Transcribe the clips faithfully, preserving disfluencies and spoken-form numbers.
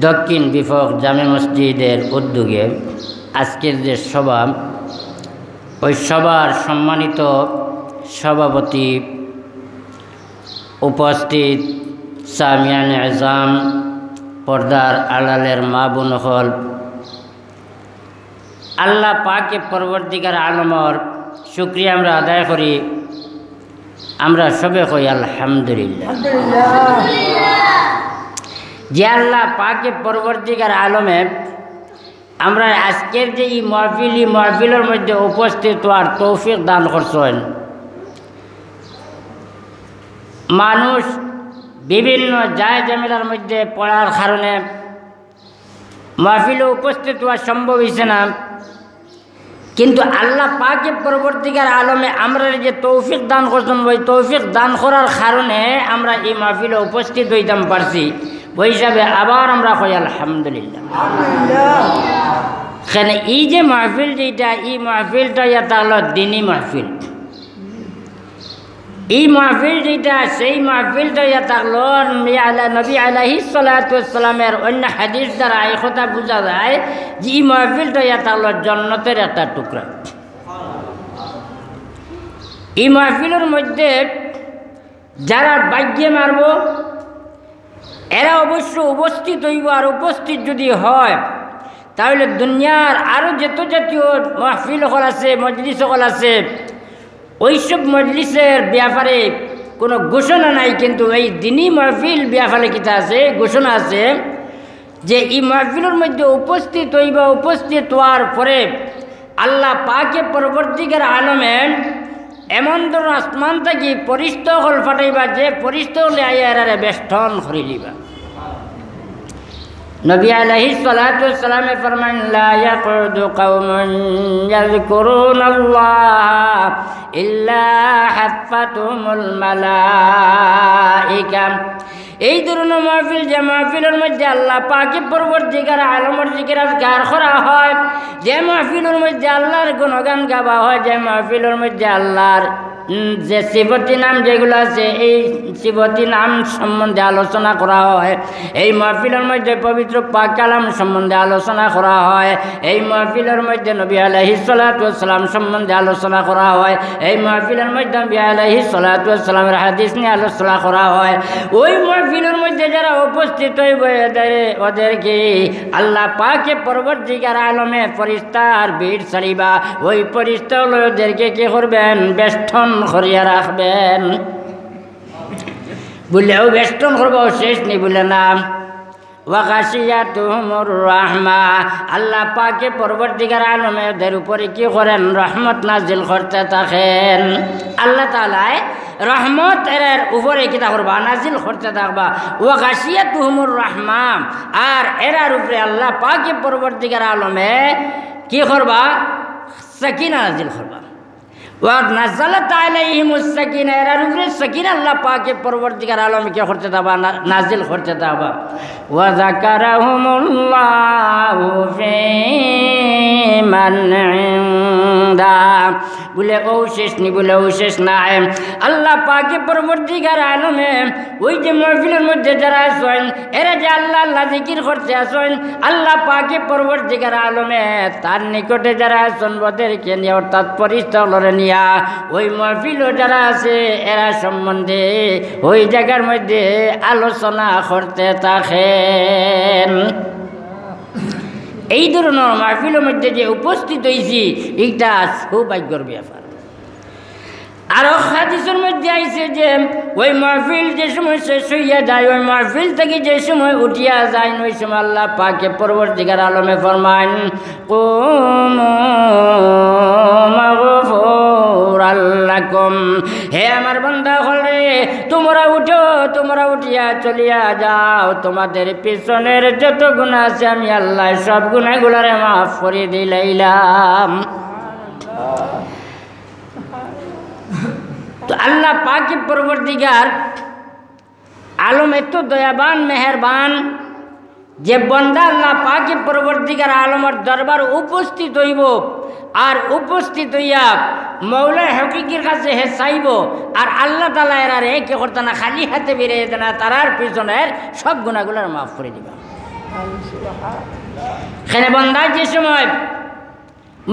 দক্ষিণ বিফক জামে মসজিদের উদ্যোগে আজকের যে সভা, ওই সভার সম্মানিত সভাপতি, উপস্থিত সামিয়ান এজাম, পর্দার আড়ালের মা বোন অকল, আল্লাহ পাকে পরবর্তীকার আলমর শুকরিয়া আমরা আদায় করি। আমরা সবে কই আলহামদুলিল্লাহ। যে আল্লাহ পাকে পরবর্তীকার আলমে আমরা আজকের যে এই মাহফিল, এই মাহফিলর মধ্যে উপস্থিত হওয়ার তৌফিক দান করছেন। মানুষ বিভিন্ন যায় ঝামেলার মধ্যে পড়ার কারণে মাহফিলে উপস্থিত হওয়া সম্ভব হইছে না, কিন্তু আল্লাহ পাকে পরবর্তীকার আলমে আমরা যে তৌফিক দান করছেন, ওই তৌফিক দান করার কারণে আমরা এই মাহফিলে উপস্থিত হইতাম পারছি। ওই হিসাবে আবার আমরা কই আলহামদুলিল্লাহ। কেন এই যে মাহফিল যেটা, এই মাহফিলটা ইয়া তাহলে দিনী মাহফিল। এই মাহফিল যেটা, সেই মাহফিলটা ইয়া থাকলো নবী আলা-, নবী আলাইহিস সালাতু ওয়াস সালামের অন্য হাদিস দ্বারা এই কথা বুঝা যায় যে এই মাহফিলটা ইয়া থাকলো জন্নতের একটা টুকরা। এই মাহফিলর মধ্যে যারা বাগ্যে মারবো, এরা অবশ্য উপস্থিত হইব। আর উপস্থিত যদি হয়, তাহলে দুনিয়ার আরও যত জাতীয় মাহফিল হল আছে, মজলিস হল আছে, ওইসব মজলিসের ব্যাপারে কোনো ঘোষণা নাই, কিন্তু এই দিনী মাহফিল ব্যাপারে কিতা আছে, ঘোষণা আছে যে এই মাহফিলর মধ্যে উপস্থিত হইবা, উপস্থিত হওয়ার পরে আল্লাহ পাকে পরবর্তীকার আলমে এমন ধরুন আসমান থাকি ফিরিস্তা হল পাঠাইবা, যে ফিরিস্তা হলে আইয়া এরারে বেষ্টন করি লিবা। নবী আলাইহিস সালাতু ওয়াস সালামে ফরমান, "লা ইয়াকুদু কওমুন ইয়াযকুরুনাল্লাহা ইল্লা হাফফাতহুমুল মালাইকা।" এই ধরনের মাহফিল, যে মাহফিলর মধ্যে আল্লাহ পাকে পরবর্তীকার আলমর জিকির আজকার করা হয়, যে মাহফিলর মধ্যে আল্লাহর গুণগান গাওয়া হয়, যে মাহফিলর মধ্যে আল্লাহর, উম, যে সিফতি নাম যেগুলো আছে, এই সিফতি নাম সম্বন্ধে আলোচনা করা হয়, এই মাহফিলর মধ্যে পবিত্র পাক কালাম সম্বন্ধে আলোচনা করা হয়, এই মাহফিলর মধ্যে নবী আলাইহিস সালাতু ওয়াস সালাম সম্বন্ধে আলোচনা করা হয়, এই মাহফিলর মধ্যে নবী আলাইহিস সালাতু ওয়াস সালামের হাদিস নিয়ে আলোচনা করা হয়, ওই মাহফিলর মধ্যে যারা উপস্থিত হইবে, এদের, ওদেরকে আল্লাহ পাকে পরবর্তীকার আলমে ফিরিস্তার ভিড় ছাড়িবা, ওই ফিরিস্তা হলো ওদেরকে কি করবেন? বেষ্টন করিয়া রাখবেন। বললে, "ও বেষ্টন করবা, ও শেষ নি?" বলে, "না।" "ওয়া গাশিয়াতুহুমুর রাহমা।" আল্লাহ পাকে পরবর্তীকার আলমে ওদের উপরে কি করেন? রহমত নাজিল করতে থাকেন। আল্লাহ তাআলায় রহমত এরার উপরে কিতা করবা? নাজিল করতে থাকবা। "ওয়া গাশিয়াতুহুমুর রাহমা।" আর এরার উপরে আল্লাহ পাকে পরবর্তীকার আলমে কি করবা? সাকিনা নাজিল করবা। "ওয়া নাযালাত আলাইহিমুস সাকিনা", এরার উপরে সাকিনা আল্লাহ পাকে পরবর্তীকার আলমে কি করতে থাকবা? না-, নাজিল করতে থাকবা। "ওয়া যাকারাহুমুল্লাহু ফীমান ইনদা।" বলে, "ও শেষ নি?" বলে, "ও শেষ নাই।" আল্লাহ পাকে পরবর্তীকার আলমে ওই যে মাহফিলর মধ্যে যারা আছেন, এরা যে আল্লাহ, আল্লাহ জিকির করতে আছেন, আল্লাহ পাকে পরবর্তীকার আলমে তার নিকটে যারা আছেন, ওদেরকে নিয়া, অর্থাৎ ফিরিস্তা অকলরে নিয়া, ওই মাহফিলো যারা আছে, এরা সম্বন্ধে ওই জায়গার মধ্যে আলোচনা করতে থাকেন। এই ধরনের মাহফিলর মধ্যে যে উপস্থিত হইছি, এটা সৌভাগ্যর ব্যাপার। আরো হাদিসর মধ্যে আইছে যে ওই মাহফিল যে সময় শেষ হইয়া যায়, ওই মাহফিল থাকি যে সময় উঠিয়া যায়, ওই সময় আল্লাহ পাকে পরবর্তীকার আলমে ফরমান, "কুমু মাগফুরাল লাকুম।" হে আমার বান্দা অকল রে, তোমরা উঠো, তোমরা উঠিয়া চলিয়া যাও, তোমাদের পিছনের যত গুনাহ আছে আমি আল্লাহ সব গুনাহগুলারে মাফ করি দিলাইলাম। তো আল্লাহ পাকে পরবর্তীকার আলম এত দয়াবান, মেহেরবান, যে বন্দা আল্লাহ পাকে পরবর্তীকার আলমর দরবার উপস্থিত হইব, আর উপস্থিত হইয়া মৌলা হকিকির কাছে হে চাইব, আর আল্লাহ তাআলা এরারে কি করতা না, খালি হাতে ফিরে যেতে না, তারার পিছনের সব গুনাহগুলার মাফ করে দিবা। কেনে বন্দায় যে সময়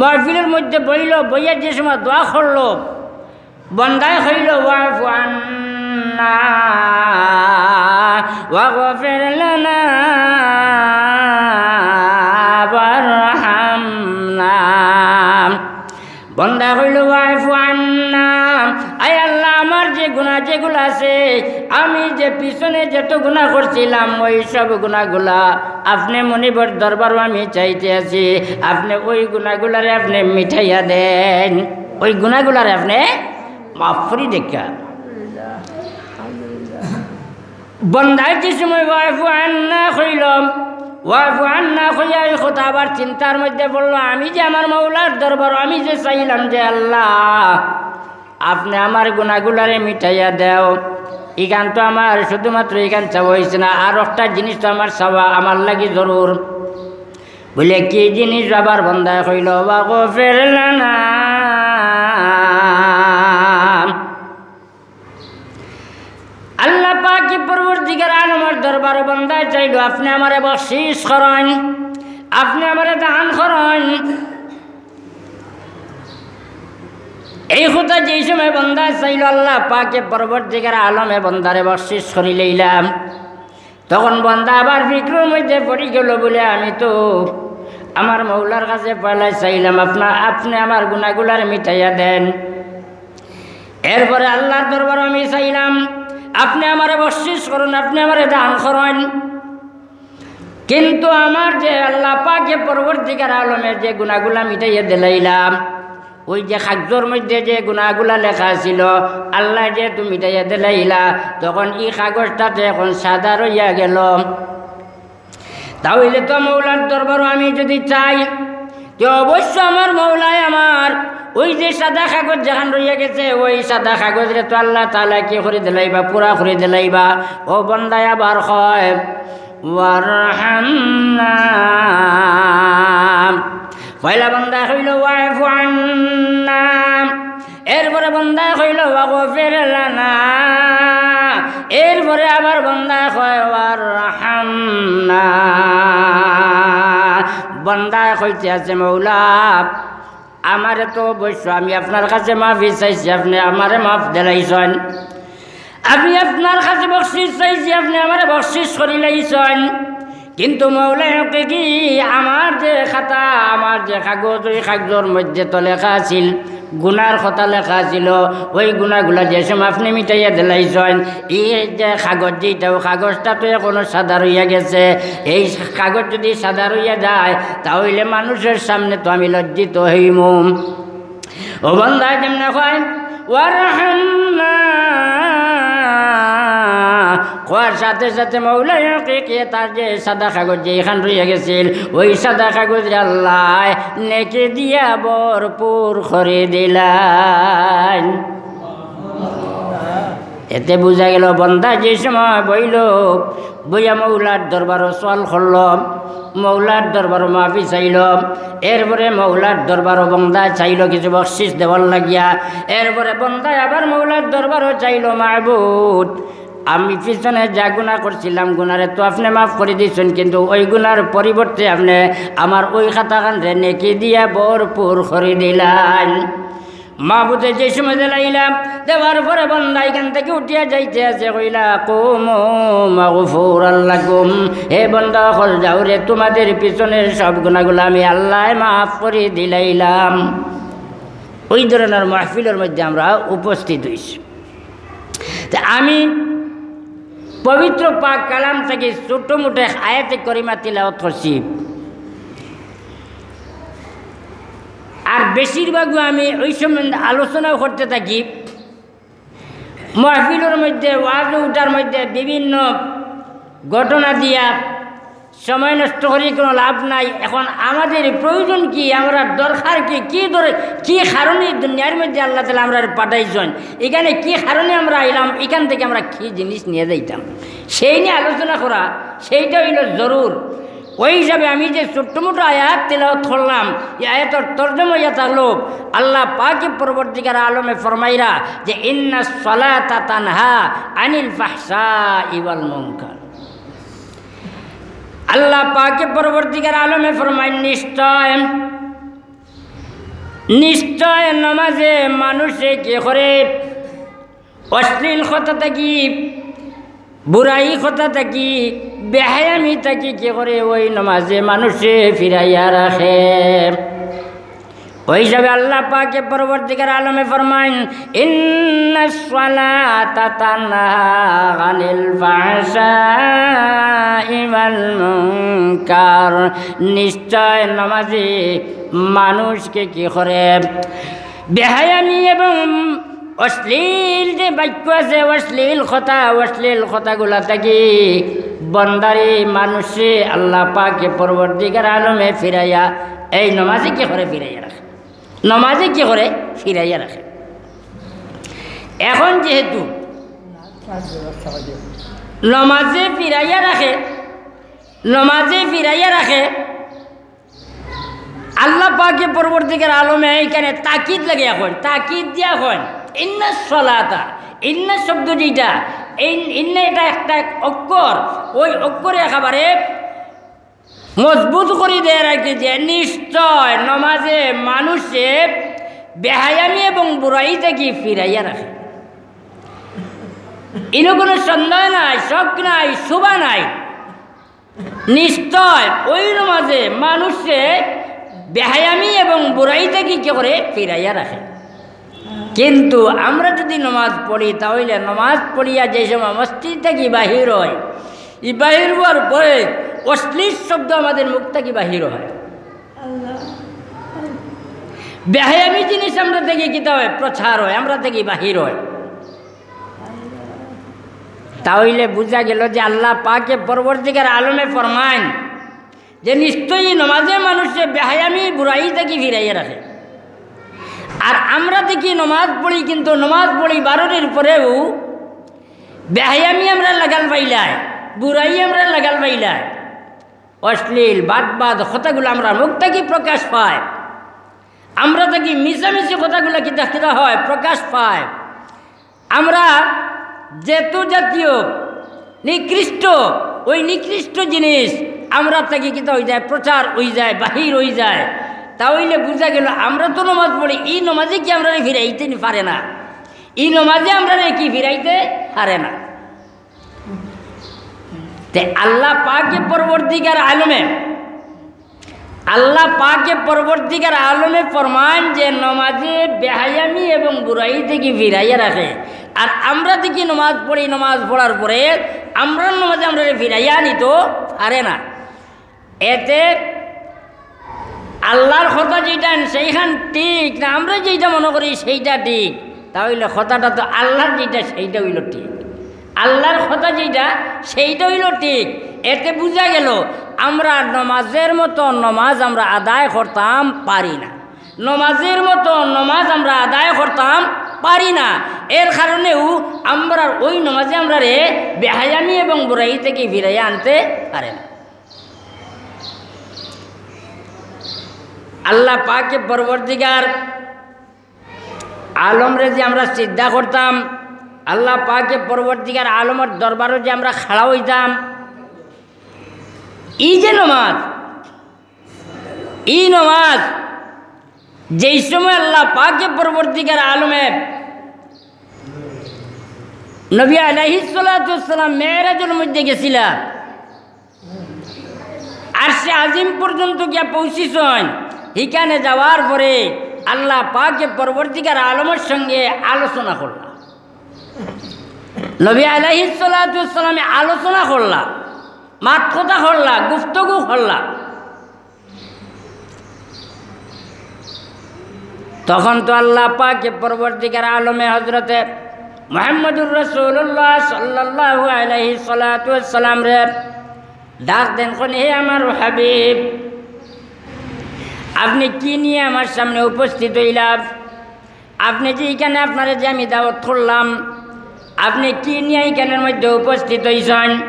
মাহফিলর মধ্যে বইলো, বইয়া যে সময় দোয়া করলো, বন্দায় কইলো, "ওয়াফু আন্না ওয়াগফির লানা ওয়ারহামনা।" বন্দায় কইলো, "ওয়াফু আন্না, আয় আল্লাহ, আমার যে গুনা যেগুলা আছে, আমি যে পিছনে যত গুনা করছিলাম, ওই সব গুনাগুলা আপনে মনিবর দরবারো আমি চাইতে আছি, আপনে ওই গুনাগুলারে আপনে মিটাইয়া দেন, ওই গুনাগুলারে আপনে মাফ করি দেখা।" বন্দায় যে সময় "ওয়াফু আন্না" কইলো, "ওয়াফু আন্না" কইয়া এই কথা আবার চিন্তার মধ্যে পড়লো, "আমি যে আমার মৌলার দরবার, আমি যে চাইলাম যে আল্লাহ, আপনে আমার গুনাগুলারে মিটাইয়া দেও, ইখান তো আমার শুধুমাত্র ইখান চাওয়া অইছে না, আর একটা জিনিস তো আমার চাওয়া, আমার লাগি জরুর।" বলে, "কি জিনিস?" আবার বন্দায় কইলো, "ওয়াগফির লানা।" আল্লাহ পাকে পরওয়ারদিগার আলমর দরবারো বন্দায় চাইলো, "আপনে আমারে বখশিশ করইন, আপনে আমারে দান করইন।" এই কথা যেই সময় বন্দায় চাইলো, আল্লাহ পাকে পরওয়ারদিগার আলমে বন্দারে বখশিশ করিলাইলা। তখন বন্দা আবার ফিকরর মধ্যে পড়ি গেলো, বলে, "আমি তো আমার মৌলার কাছে পয়লা চাইলাম, আপনা-, আপনে আমার গুনাগুলারে মিটাইয়া দেন। এরপরে আল্লাহর দরবারো আমি চাইলাম, আপনে আমারে বখশিশ করইন, আপনে আমারে দান করইন। কিন্তু আমার যে আল্লাহ পাকে পরওয়ারদিগার আলমে যে গুনাগুলা মিটাইয়া দিলাইলাম, ওই যে কাগজর মধ্যে যে গুনাগুলা লেখা আছিল, আল্লায় যেহেতু মিটাইয়া দিলাইলা, তখন ই কাগজটা তো এখন সাদা রইয়া গেল। তা অইলে তো মৌলার দরবারো আমি যদি চাই, তে অবশ্য আমার মৌলায় আমার ওই যে সাদা কাগজ যেখান রইয়া গেছে, ওই সাদা কাগজরে তো আল্লাহ তাআলায় কি করি দিলাইবা, পুরা করি দিলাইবা।" ও বন্দায় আবার কয়, "ওয়ারহামনা।" পয়লা বন্দায় কইলো, "ওয়াফু আন্না।" এরপরে বন্দায় কইলো, "ওয়াগফির লানা।" এরপরে আবার বন্দায় কয়, "ওয়ারহামনা।" বন্দায় কইতে আছে, "মৌলা, আমারে তো অবশ্য আমি আপনার কাছে মাফি চাইছি, আপনে আমারে মাফ দিলাইছইন। আমি আপনার কাছে বখশিশ চাইছি, আপনে আমারে বখশিশ করিলাইছইন। কিন্তু মৌলায় হকিকি, আমার যে খাতা, আমার যে কাগজ, ওই কাগজর মধ্যে তো লেখা আছিল, গুনার কথা লেখা আছিল, ওই গুনাগুলা যে সময় আপনে মিটাইয়া দিলাইছইন, এই যে কাগজ যেটা, ও কাগজটা তো এখনো সাদা রইয়া গেছে। এই কাগজ যদি সাদা রইয়া যায়, তা অইলে মানুষের সামনে তো আমি লজ্জিত হইমু।" ও বন্দায় যেমনে কয়, "ওয়ারহামনা", কওয়ার সাথে সাথে মৌলায় হকিকিয়ে তার যে সাদা কাগজ যেখান রইয়া গেছিল, ওই সাদা কাগজরে আল্লায় নেকি দিয়া ভরপুর করি দিলাইন। এতে বুঝা গেল, বন্দা যে সময় বইল, বইয়া মৌলার দরবারো সওয়াল করল, মৌলার দরবারো মাফি চাইল, এরপরে মৌলার দরবারো বন্দায় চাইল কিছু বখশিশ দেওয়ার লাগিয়া, এরপরে বন্দায় আবার মৌলার দরবারো চাইল, "মাবুদ, আমি পিছনে যা গুনা করছিলাম, গুনারে তো আপনে মাফ করি দিছইন, কিন্তু ওই গুনার পরিবর্তে আপনে আমার ওই খাতাখানরে নেকি দিয়া ভরপুর করি দিলাইন।" মাবুদে যে সময় দিলাইলা, দেওয়ার পরে বন্দা ইখান থাকি উঠিয়া যাইতে আছে, কইলা, "কুমু মাগফুরাল লাকুম, হে বন্দা অকল, যাও রে, তোমাদের পিছনের সব গুনাগুলা আমি আল্লায় মাফ করি দিলাইলাম।" ওই ধরনের মাহফিলর মধ্যে আমরা উপস্থিত হইছি। তে আমি পবিত্র পাক কালাম থাকি ছোট মোটো এক আয়াতে করিমা তিলাওয়াত করছি। আর বেশিরভাগও আমি ওই সম্বন্ধে আলোচনাও করতে থাকি। মাহফিলর মধ্যে, ওয়াজো উঠার মধ্যে বিভিন্ন ঘটনা দিয়া সময় নষ্ট করি কোনো লাভ নাই। এখন আমাদের প্রয়োজন কি, আমরার দরকার কি, কি দর-, কি কারণে দুনিয়ার মধ্যে আল্লাহ তাআলা আমরারে পাঠাইছইন, ইখানে কি কারণে আমরা আইলাম, ইখান থাকি আমরা কি জিনিস নিয়া যাইতাম, সেই নিয়া আলোচনা করা, সেইটা অইলো জরুর। ওই হিসাবে আমি যে ছোট্ট মোটো আয়াত তিলাওয়াত করলাম, এই আয়াতর তর্জমা ইয়া থাকলো, আল্লাহ পাকে পরবর্তীকার আলমে ফরমাইরা যে, "ইন্নাস সালাতা তানহা আনিল ফাহশাই ওয়াল মুনকার।" আল্লাহ পাকে পরবর্তীকার আলমে ফরমাইন, নিশ্চয়, নিশ্চয় নমাজে মানুষে কি করে অশ্লীল কথা থাকি, বুরাই কথা থাকি, বেহায়ামি থাকি কি করে ওই নমাজে মানুষে ফিরাইয়া রাখে। ওই হিসাবে আল্লাহ পাকে পরবর্তীকার আলমে ফরমাইন, "ইন্নাস সালাতা তানহা আনিল ফাহশাই ওয়াল মুনকার।" নিশ্চয় নমাজে মানুষকে কি করে বেহায়ামি এবং অশ্লীল যে বাক্য আছে, অশ্লীল কথা, অশ্লীল কথাগুলা থাকি বন্দারে মানুষে আল্লাহ পাকে পরবর্তীকার আলমে ফিরাইয়া, এই নমাজে কি করে ফিরাইয়া রাখে, নমাজে কি করে ফিরাইয়া রাখে। এখন যেহেতু নমাজে ফিরাইয়া রাখে, নমাজে ফিরাইয়া রাখে, আল্লাহ পাকে পরবর্তীকার আলমে এখানে তাকিদ লাগিয়া কইন, তাকিদ দিয়া কইন, "ইন্নাস সালাতা।" ইন্না শব্দ যেটা, এই ইন্না এটা একটা অক্ষর, ওই অক্ষরে একেবারে মজবুত করি দেয় আর কি, যে নিশ্চয় নমাজে মানুষে বেহায়ামি এবং বুরাই থাকি ফিরাইয়া রাখে। ইনো কোনো সন্দেহ নাই, শক নাই, শুবা নাই। নিশ্চয় ওই নমাজে মানুষে বেহায়ামি এবং বুরাই থাকি কি করে ফিরাইয়া রাখে। কিন্তু আমরা যদি নমাজ পড়ি, তাহলে নমাজ পড়িয়া যে সময় মসজিদ থাকি বাহির হয়, ই বাহির হওয়ার পরে অশ্লীল শব্দ আমাদের মুখ থাকি বাহির হয়, বেহায়ামি জিনিস আমরা থাকি কিতা হয়, প্রচার হয়, আমরা থাকি বাহির হয়। তাহলে বুঝা গেল যে আল্লাহ পাকে পরবর্তীকার আলমে ফরমাইন যে নিশ্চয়ই নমাজে মানুষে বেহায়ামি বুরাই থাকি ফিরাইয়া রাখে। আর আমরা দেখি নমাজ পড়ি, কিন্তু নমাজ পড়ি বারোটির পরেও বেহায়ামি আমরা লাগাল পাইলাই, বুরাই আমরা লাগাল পাইলাই, অশ্লীল বাদ বাদ কথাগুলো আমরা মুখ থাকি প্রকাশ পায়। আমরা থাকি মিছামিছি কথাগুলো কিতা কিতা হয়, প্রকাশ পায়। আমরা যেত জাতীয় নিকৃষ্ট, ওই নিকৃষ্ট জিনিস আমরা থাকি কিতা হয়ে যায়, প্রচার হয়ে যায়, বাহির হয়ে যায়। তা হইলে বুঝা গেল আমরা তো নমাজ পড়ি, এই নমাজে কি আমরা ফিরাইতে নি পারে না, এই নমাজে আমরা কি ফিরাইতে পারে না। তে আল্লাহ পাকে পরবর্তীকার আলমে, আল্লাহ পাকে পরবর্তীকার আলমে ফরমান যে নমাজে বেহায়ামি এবং বুরাই থাকি ফিরাইয়া রাখে। আর আমরা দেখি নমাজ পড়ি, নমাজ পড়ার পরে আমরা নমাজে আমরা ফিরাইয়া আনিত পারে না। এতে আল্লাহর কথা যেটা সেইখান ঠিক না, আমরা যেটা মনে করি সেইটা ঠিক, তা হইলে কথাটা তো আল্লাহর যেটা সেইটা হইল ঠিক, আল্লাহর কথা যেটা সেইটা হইল ঠিক। এতে বুঝা গেল আমরা নমাজের মতো নমাজ আমরা আদায় করতাম পারি না, নমাজের মতো নমাজ আমরা আদায় করতাম পারি না। এর কারণেও আমরা ওই নমাজে আমরা রে বেহায়ামি এবং বুরাই থাকি ফিরাইয়া আনতে পারে না। আল্লাহ পাকে পরবর্তীকার আলমরে যে আমরা সিজদা করতাম, আল্লাহ পাকে পরবর্তীকার আলমর দরবারো যে আমরা খাড়া হইতাম, এই যে নমাজ, এই নমাজ যেই সময় আল্লাহ পাকে পরবর্তীকার আলমে নবী আলাইহিস সালাতু ওয়াস সালাম মেরাজের মধ্যে গেছিলা, আরশে আজিম পর্যন্ত গিয়া পৌঁছিছইন। হিকানে যাওয়ার পরে আল্লাহ পাকে পরবর্তীকার আলমর সঙ্গে আলোচনা করলা। নবী আলাইহিস সালাতু ওয়াস সালামে আলোচনা করলা, মাত কথা করলা, গুফতগু করলা। তখন তো আল্লাহ পাকে পরবর্তীকার আলমে হজরতে মুহাম্মদুর রাসূলুল্লাহ সাল্লাল্লাহু আলাইহি সালাতু ওয়াস সালাম রে ডাক দেন, কইন, "হে আমার হাবিব, আপনি কি নিয়ে আমার সামনে উপস্থিত হইলা? আপনি যে এখানে আপনারে যে আমি দাওয়াত করলাম, আপনি কি নিয়ে এখানের মধ্যে উপস্থিত হইছেন?"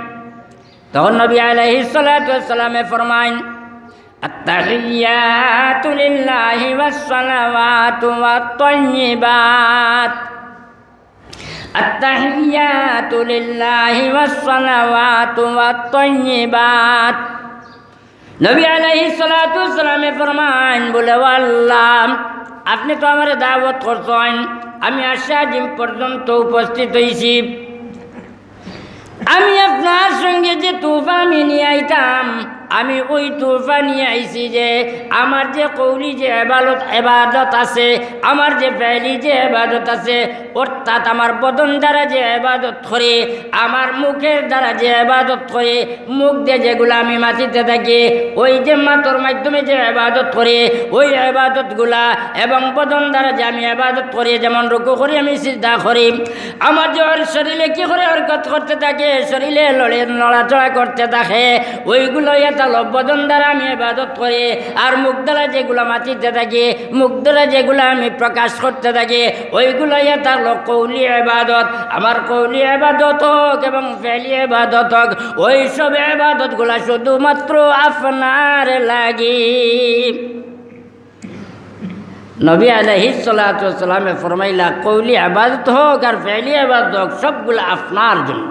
তখন নবী আলাইহিস সালাতু ওয়াস সালামে ফরমাইন, "আত্তাহিয়াতু লিল্লাহি ওয়াস সালাওয়াতু ওয়াত তাইয়্যিবাত।" আত্তাহিয়াতু লিল্লাহি ওয়াস সালাওয়াতু ওয়াত তাইয়্যিবাত। নবী আলাইহিস সালাতু ওয়াস সালামে ফরমাইন, বলে, "ও আল্লাহ, আপনে তো আমারে দাওয়াত করছইন, আমি আরশে আজিম পর্যন্ত উপস্থিত অইছি। আমি আপনার সঙ্গে যে তোহফা আমি নিয়া আইতাম, আমি ওই তোহফা নিয়া আইছি যে আমার যে কওলি যে এবাদত, এবাদত আছে, আমার যে ফেলি যে এবাদত আছে, অর্থাৎ আমার বদন দ্বারা যে এবাদত করে, আমার মুখের দ্বারা যে এবাদত করে, মুখ দিয়া যেগুলা আমি মাতিতে থাকি, ওই যে মাতর মাধ্যমে যে এবাদত করে, ওই এবাদতগুলা এবং বদন দ্বারা যে আমি এবাদত করি, যেমন রুকু করি, আমি সিজদা করি, আমার যে ওর শরীরে কি করে হরকত করতে থাকে, শরীরে লড়ে, নড়াচড়া করতে থাকে, ওইগুলা ইয়া তালো বদন দ্বারা আমি এবাদত করি। আর মুখ দ্বারা যেগুলা মাতিতে থাকি, মুখ দ্বারা যেগুলা আমি প্রকাশ করতে থাকি, ওইগুলা ইয়া তালো কওলি এবাদত। আমার কওলি এবাদত হোক এবং ফেলি এবাদত হোক, ওই সব এবাদতগুলা শুধুমাত্র আপনার লাগি।" নবী আলাইহিস সালাতু ওয়াস সালামে ফরমাইলা, "কওলি এবাদত হোক আর ফেলি এবাদত হোক, সবগুলা আপনার জন্য।"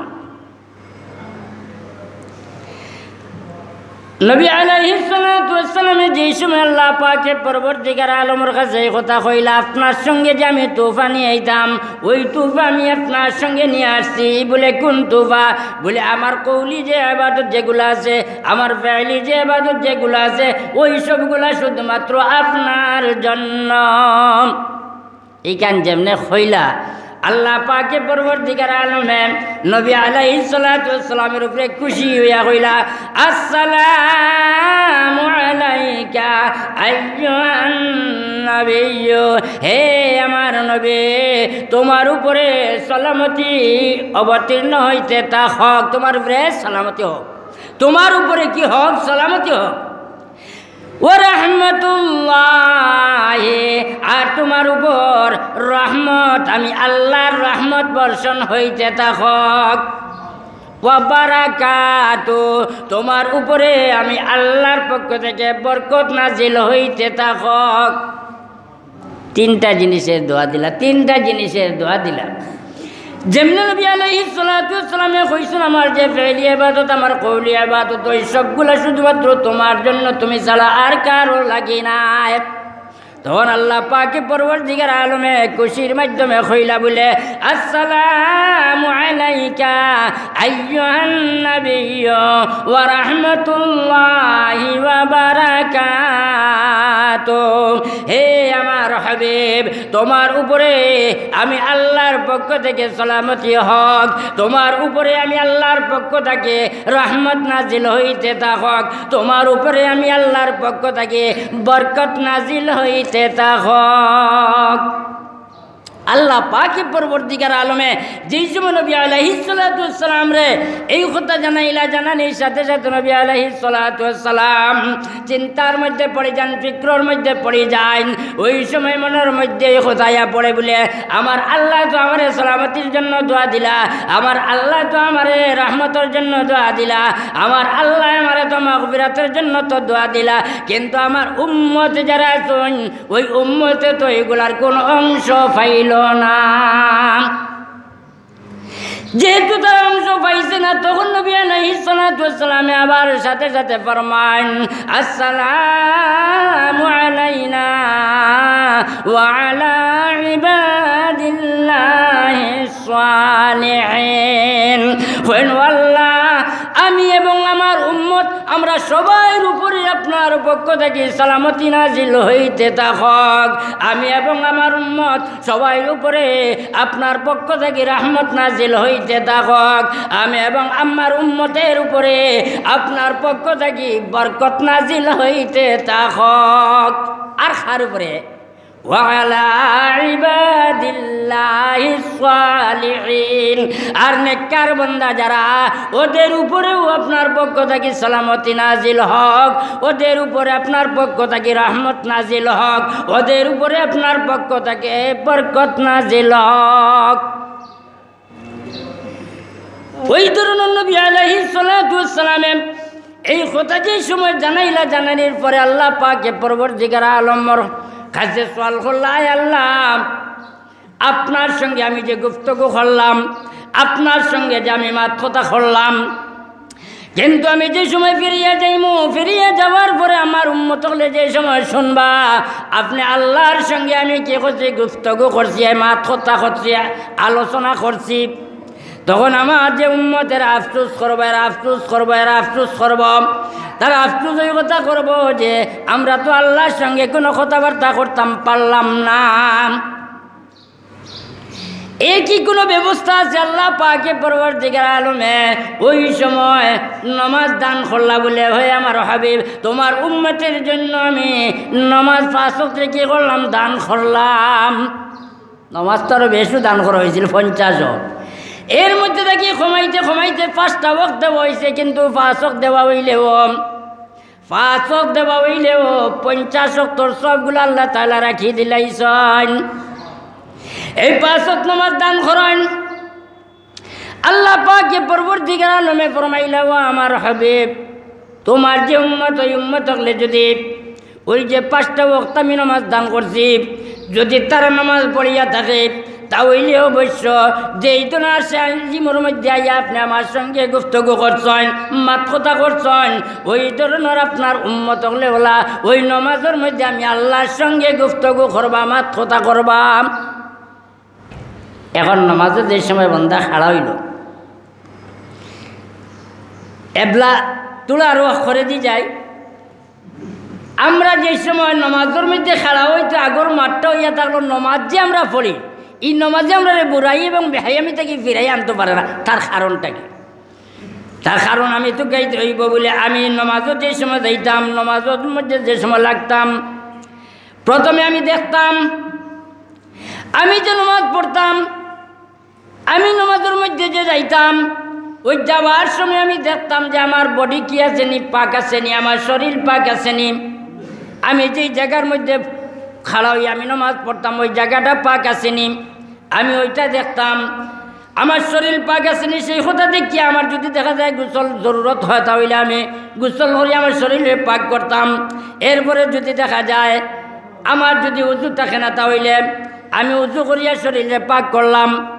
নবী আলাইহিস সালাতু ওয়াস সালামে যেই সময় আল্লাহ পাকে পরওয়ারদিগার আলমর কাছে এই কথা কইলা, "আপনার সঙ্গে যে আমি তোহফা নিয়া আইতাম, ওই তোহফা আমি আপনার সঙ্গে নিয়া আসছি।" বলে, "কোন তোহফা?" বলে, "আমার কওলি যে এবাদত যেগুলা আছে, আমার ফেলি যে এবাদত যেগুলা আছে, ওই সবগুলা শুধুমাত্র আপনার জন্য।" ইখান যেমনে কইলা, আল্লাহ পাকে পরওয়ারদিগার আলমে নবী আলাইহিস সালাতু ওয়াস সালামের উপরে খুশি হইয়া কইলা, "আসসালামু আলাইকা আইয়ুহান নাবিয়্যু, হে আমার নবী, তোমার উপরে সালামতি অবতীর্ণ হইতে থাক, তোমার উপরে সালামতি হোক, তোমার উপরে কি হোক? সালামতি হোক।" "ওয়া রাহমাতুল্লাহি, আর তোমার উপর রহমত, আমি আল্লাহর রহমত বর্ষণ হইতে থাক। ওয়া বারাকাতু, তোমার উপরে আমি আল্লাহর পক্ষ থেকে বরকত নাজিল হইতে থাক।" তিনটা জিনিসের দোয়া দিলা, তিনটা জিনিসের দোয়া দিলা। যেমনে নবী আলাইহিস সালাতু ওয়াস সালামে কইছইন, "আমার যে ফেলি ইবাদত, আমার কওলি ইবাদত, ওই সবগুলা শুধুমাত্র তোমার জন্য, তুমি ছাড়া আর কারো লাগি নায়।" তখন আল্লাহ পাকে পরওয়ারদিগার আলমে খুশির মাধ্যমে কইলা বলে, "আসসালামু আলাইকা আইয়ুহান নাবিয়্যু ওয়া রাহমাতুল্লাহি ওয়া বারাকাতুহু।" হে আমার হাবিব, তোমার উপরে আমি আল্লাহর পক্ষ থেকে সালামতি হোক, তোমার উপরে আমি আল্লাহর পক্ষ থেকে রহমত নাজিল হইতে থাক, তোমার উপরে আমি আল্লাহর পক্ষ থেকে বরকত নাজিল হইতে থাক। আল্লাহ পাকে পরওয়ারদিগার আলমে যেই সময় নবী আলাইহিস সালাতু ওয়াস সালামরে এই কথা জানাইলা, জানানির সাথে সাথে নবী আলাইহিস সালাতু ওয়াস সালাম চিন্তার মধ্যে পড়ি যাইন, ফিক্রর মধ্যে পড়ি যাইন। ওই সময় মনর মধ্যে এই কথা আইয়া পড়ে বলে, "আমার আল্লাহ তো আমারে সালামতির জন্য দোয়া দিলা, আমার আল্লাহ তো আমারে রহমতর জন্য দোয়া দিলা, আমার আল্লাহ আমারে তো মাগফিরাতর জন্য তো দোয়া দিলা, কিন্তু আমার উম্মত যারা আছইন, ওই উম্মতে তো এগুলার কোন অংশ পাইল না।" যেহেতু তারা অংশ পাইছে না, তখন নবী আলাইহিস সালাতু ওয়াস সালামে আবার সাথে সাথে ফরমাইন, "আসসালামু আলাইনা ওয়া আলা ইবাদিল্লাহিস সালিহিন।" কইন, "ও আল্লাহ, আমি এবং আমার উম্মত, আমরা সবার উপরে আপনার পক্ষ থেকে সালামতি নাজিল হইতে থাক। আমি এবং আমার উম্মত সবার উপরে আপনার পক্ষ থেকে রহমত নাজিল হইতে থাক। আমি এবং আমার উম্মতের উপরে আপনার পক্ষ থেকে বরকত নাজিল হইতে থাক।" আর কার উপরে? "ওয়া আলা ইবাদিল্লাহিস সালিহিন।" আর নেককার বান্দা যারা, ওদের উপরেও আপনার পক্ষ থেকে সালামতি নাজিল হোক, ওদের উপরে আপনার পক্ষ থেকে রহমত নাজিল হোক, ওদের উপরে আপনার পক্ষ থেকে বরকত নাজিল হোক। ওই ধরনের নবী আলাইহিস সালাতু ওয়াস সালামে এই কথা যে সময় জানাইলা, জানানির পরে আল্লাহ পাকে পরওয়ারদিগার আলমর কাছে সওয়াল করলা, "আয় আল্লাহ, আপনার সঙ্গে আমি যে গুফতগু করলাম, আপনার সঙ্গে যে আমি মাত কথা করলাম, কিন্তু আমি যে সময় ফিরিয়া যাইমু, ফিরিয়া যাওয়ার পরে আমার উম্মত অকলে যে সময় শুনবা, আপনে আল্লার সঙ্গে আমি কি করছি, গুফতগু করছি, মাত কথা করছি, আলোচনা করছি, তখন আমার যে উম্মত এরা আফসোস করবো, এরা আফসোস করবো, এরা আফসোস করবো। তারা আফসোস ওই কথা করবো যে আমরা তো আল্লার সঙ্গে কোনো কথাবার্তা করতাম পারলাম না। এ কি কোনো ব্যবস্থা আছে? আল্লাহ পাকে পরওয়ারদিগার আলমে ওই সময় নমাজ দান করলা বলে, "হে আমার হাবিব, তোমার উম্মতের জন্য আমি নমাজ পাঁচ ওয়াক্ত কি করলাম, দান করলাম।" নমাজ তো আরো বেশি দান করা হয়েছিল, পঞ্চাশ ওয়াক্ত। এর মধ্যে থাকি কমাইতে কমাইতে পাঁচটা ওয়াক্ত দেওয়া হয়েছে, কিন্তু পাঁচ ওয়াক্ত দেওয়া হইলেও পাঁচ ওয়াক্ত দেওয়া হইলেও পঞ্চাশ ওয়াক্তর সবগুলো আল্লাহ তাআলা রাখি দিলাইছইন। এই পাঁচ ওয়াক্ত নামাজ দান করইন। আল্লাহ পাকে পরওয়ারদিগার আলমে ফরমাইলা, "ও আমার হাবিব, তোমার যে উম্মত, ওই উম্মত অকলে যদি ওই যে পাঁচটা ওয়াক্ত আমি নামাজ দান করছি, যদি তারা নামাজ পড়িয়া থাকে, তা হইলে অবশ্য যেই ধরনের সে জিমর মধ্যে আইয়া আপনে আমার সঙ্গে গুফতগু করছইন, মাত কথা করছইন, ওই ধরনের আপনার উম্মত অকলে ওলা ওই নমাজর মধ্যে আমি আল্লার সঙ্গে গুফতগু করবা, মাত কথা করবা।" এখন নমাজে যে সময় বন্দা খাড়া হইল, এবলা তুলা রোয়া করে দি যায়। আমরা যে সময় নমাজর মধ্যে খাড়া হইতো, আগর মাতটা হইয়া থাকলো, নমাজ যে আমরা পড়ি, এই নমাজে আমরা রে বুরাই এবং বেহায়ামি থাকি ফিরাই আনতে পারে না। তার কারণটা কি? তার কারণ আমি তো গাইতে হইব বলে আমি নমাজও যে সময় যাইতাম, নমাজর মধ্যে যে সময় লাগতাম, প্রথমে আমি দেখতাম, আমি যে নমাজ পড়তাম, আমি নমাজর মধ্যে যে যাইতাম, ওই যাওয়ার সময় আমি দেখতাম যে আমার বডি কি আছে নি, পাক আছে নি, আমার শরীর পাক আছে নি। আমি যেই জায়গার মধ্যে খাড়া হই, আমি নমাজ পড়তাম, ওই জায়গাটা পাক আছে নি, আমি ওইটা দেখতাম। আমার শরীর পাক আছে নি, সেই কথা দেখি আমার যদি দেখা যায় গোসল জরুরত হয়, তাহলে আমি গোসল করি আমার শরীরে পাক করতাম। এরপরে যদি দেখা যায় আমার যদি উজু থাকে না, তাহলে আমি উজু করিয়া শরীরে পাক করলাম।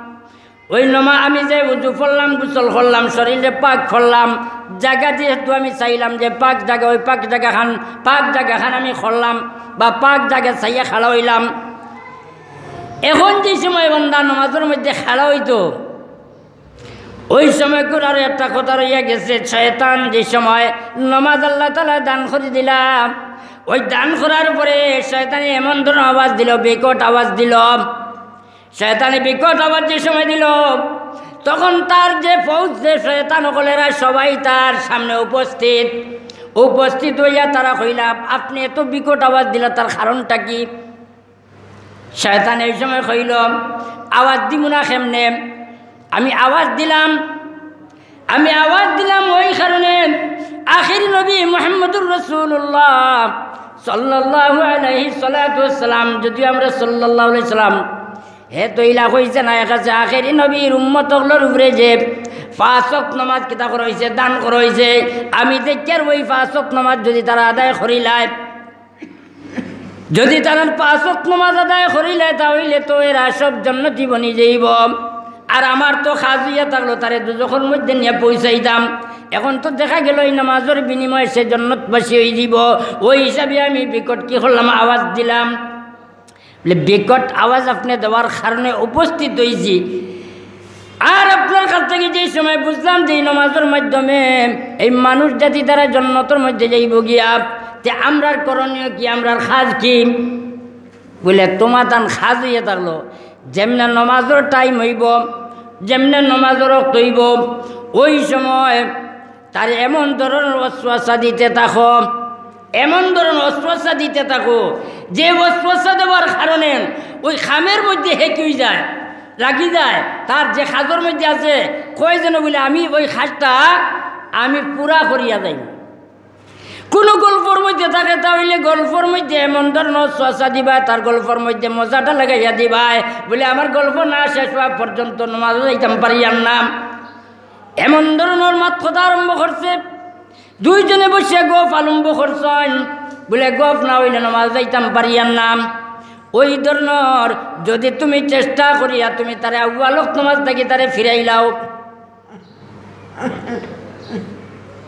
ওই নমা-, আমি যে উজু পড়লাম, গোসল করলাম, শরীরে পাক করলাম, জায়গা যেহেতু আমি চাইলাম যে পাক জায়গা, ওই পাক জায়গা খান, পাক জায়গা খান আমি করলাম বা পাক জায়গা চাইয়া খাড়া হইলাম। এখন যে সময় বন্দা নমাজর মধ্যে খাড়া হইতো, ওই সময় করে আরো একটা কথা রইয়া গেছে, শয়তান যে সময় নমাজ আল্লাহ তাআলা দান করে দিলাম, ওই দান করার পরে শয়তানে এমন ধরনের আওয়াজ দিল, বিকট আওয়াজ দিল। শয়তানে বিকট আওয়াজ যে সময় দিল, তখন তার যে ফৌজ, যে শয়তান অকলেরা সবাই তার সামনে উপস্থিত। উপস্থিত হইয়া তারা কইলা, "আপনে এত বিকট আওয়াজ দিলা, তার কারণটা কি?" শয়তানে এই সময় কইল, "আওয়াজ দিমু না কেমনে? আমি আওয়াজ দিলাম, আমি আওয়াজ দিলাম ওই কারণে, আখেরি নবী মুহাম্মদুর রাসূলুল্লাহ সাল্লাল্লাহু আলাইহি সালাতু ওয়াসসালাম, যদিও আমরা সাল্লাল্লাহু আলাইহি সাল্লাম, হে তো ইলা কইছে না, একাছে আখেরি নবীর উম্মত অকলর উপরে যে পাঁচ ওয়াক্ত নামাজ কিতা করা হইছে, দান করা হইছে, আমি দেখিয়ার ওই পাঁচ ওয়াক্ত নামাজ যদি তারা আদায় করিলায়, যদি তারা পাঁচ ওয়াক্ত নামাজ আদায় করিলায়, তা হইলে তো এরা সব জন্নতি বনি যাইব। আর আমার তো কাজ হইয়া থাকলো, তারে দুজখর মধ্যে নিয়া পৌঁছাইতাম। এখন তো দেখা গেল এই নামাজর বিনিময়ে সে জন্নতবাসী হয়ে দিব। ওই হিসাবে আমি বিকট কি করলাম, আওয়াজ দিলাম।" বলে, "বিকট আওয়াজ আপনে দেওয়ার কারণে উপস্থিত হইছি। আর আপনার কাছ থেকে যে সময় বুঝলাম যে এই নামাজর মাধ্যমে এই মানুষ জাতি তারা জন্নতর মধ্যে যাইব গিয়া, তে আমরার করণীয় কি, আমরার কাজ কি?" বলে, "তোমার তান কাজ হইয়া থাকলো, যেমনে নামাজর টাইম হইব, যেমনে নামাজর ওয়াক্ত হইব, ওই সময় তার এমন ধরনের ওয়াসওয়াসা দিতে থাকো, এমন ধরনের ওয়াসওয়াসা দিতে থাকো, যে ওয়াসওয়াসা দেওয়ার কারণে ওই কামের মধ্যে হে কি হয়ে যায়, লাগি যায়, তার যে কাজর মধ্যে আছে, কয় যেন বলে, 'আমি ওই কাজটা আমি পুরা করিয়া যাই।' কোনো গল্পর মধ্যে থাকে, তা হইলে গল্পর মধ্যে এমন ধরনের ওয়াসওয়াসা দিবায়, তার গল্পর মধ্যে মজাটা লাগাইয়া দিবায়, বলে, 'আমার গল্প না শেষ হওয়া পর্যন্ত নামাজও যাইতাম পারিয়ার না।' এমন ধরনের মাত কথা আরম্ভ করছে। দুইজনে বসে গপ আরম্ভ করছইন, বলে, 'গপ না হইলে নামাজ যাইতাম পারিয়ার না।' ওই ধরনের যদি তুমি চেষ্টা করিয়া তুমি তারে আউয়াল ওয়াক্ত নামাজ থাকি তারে ফিরাইলাও,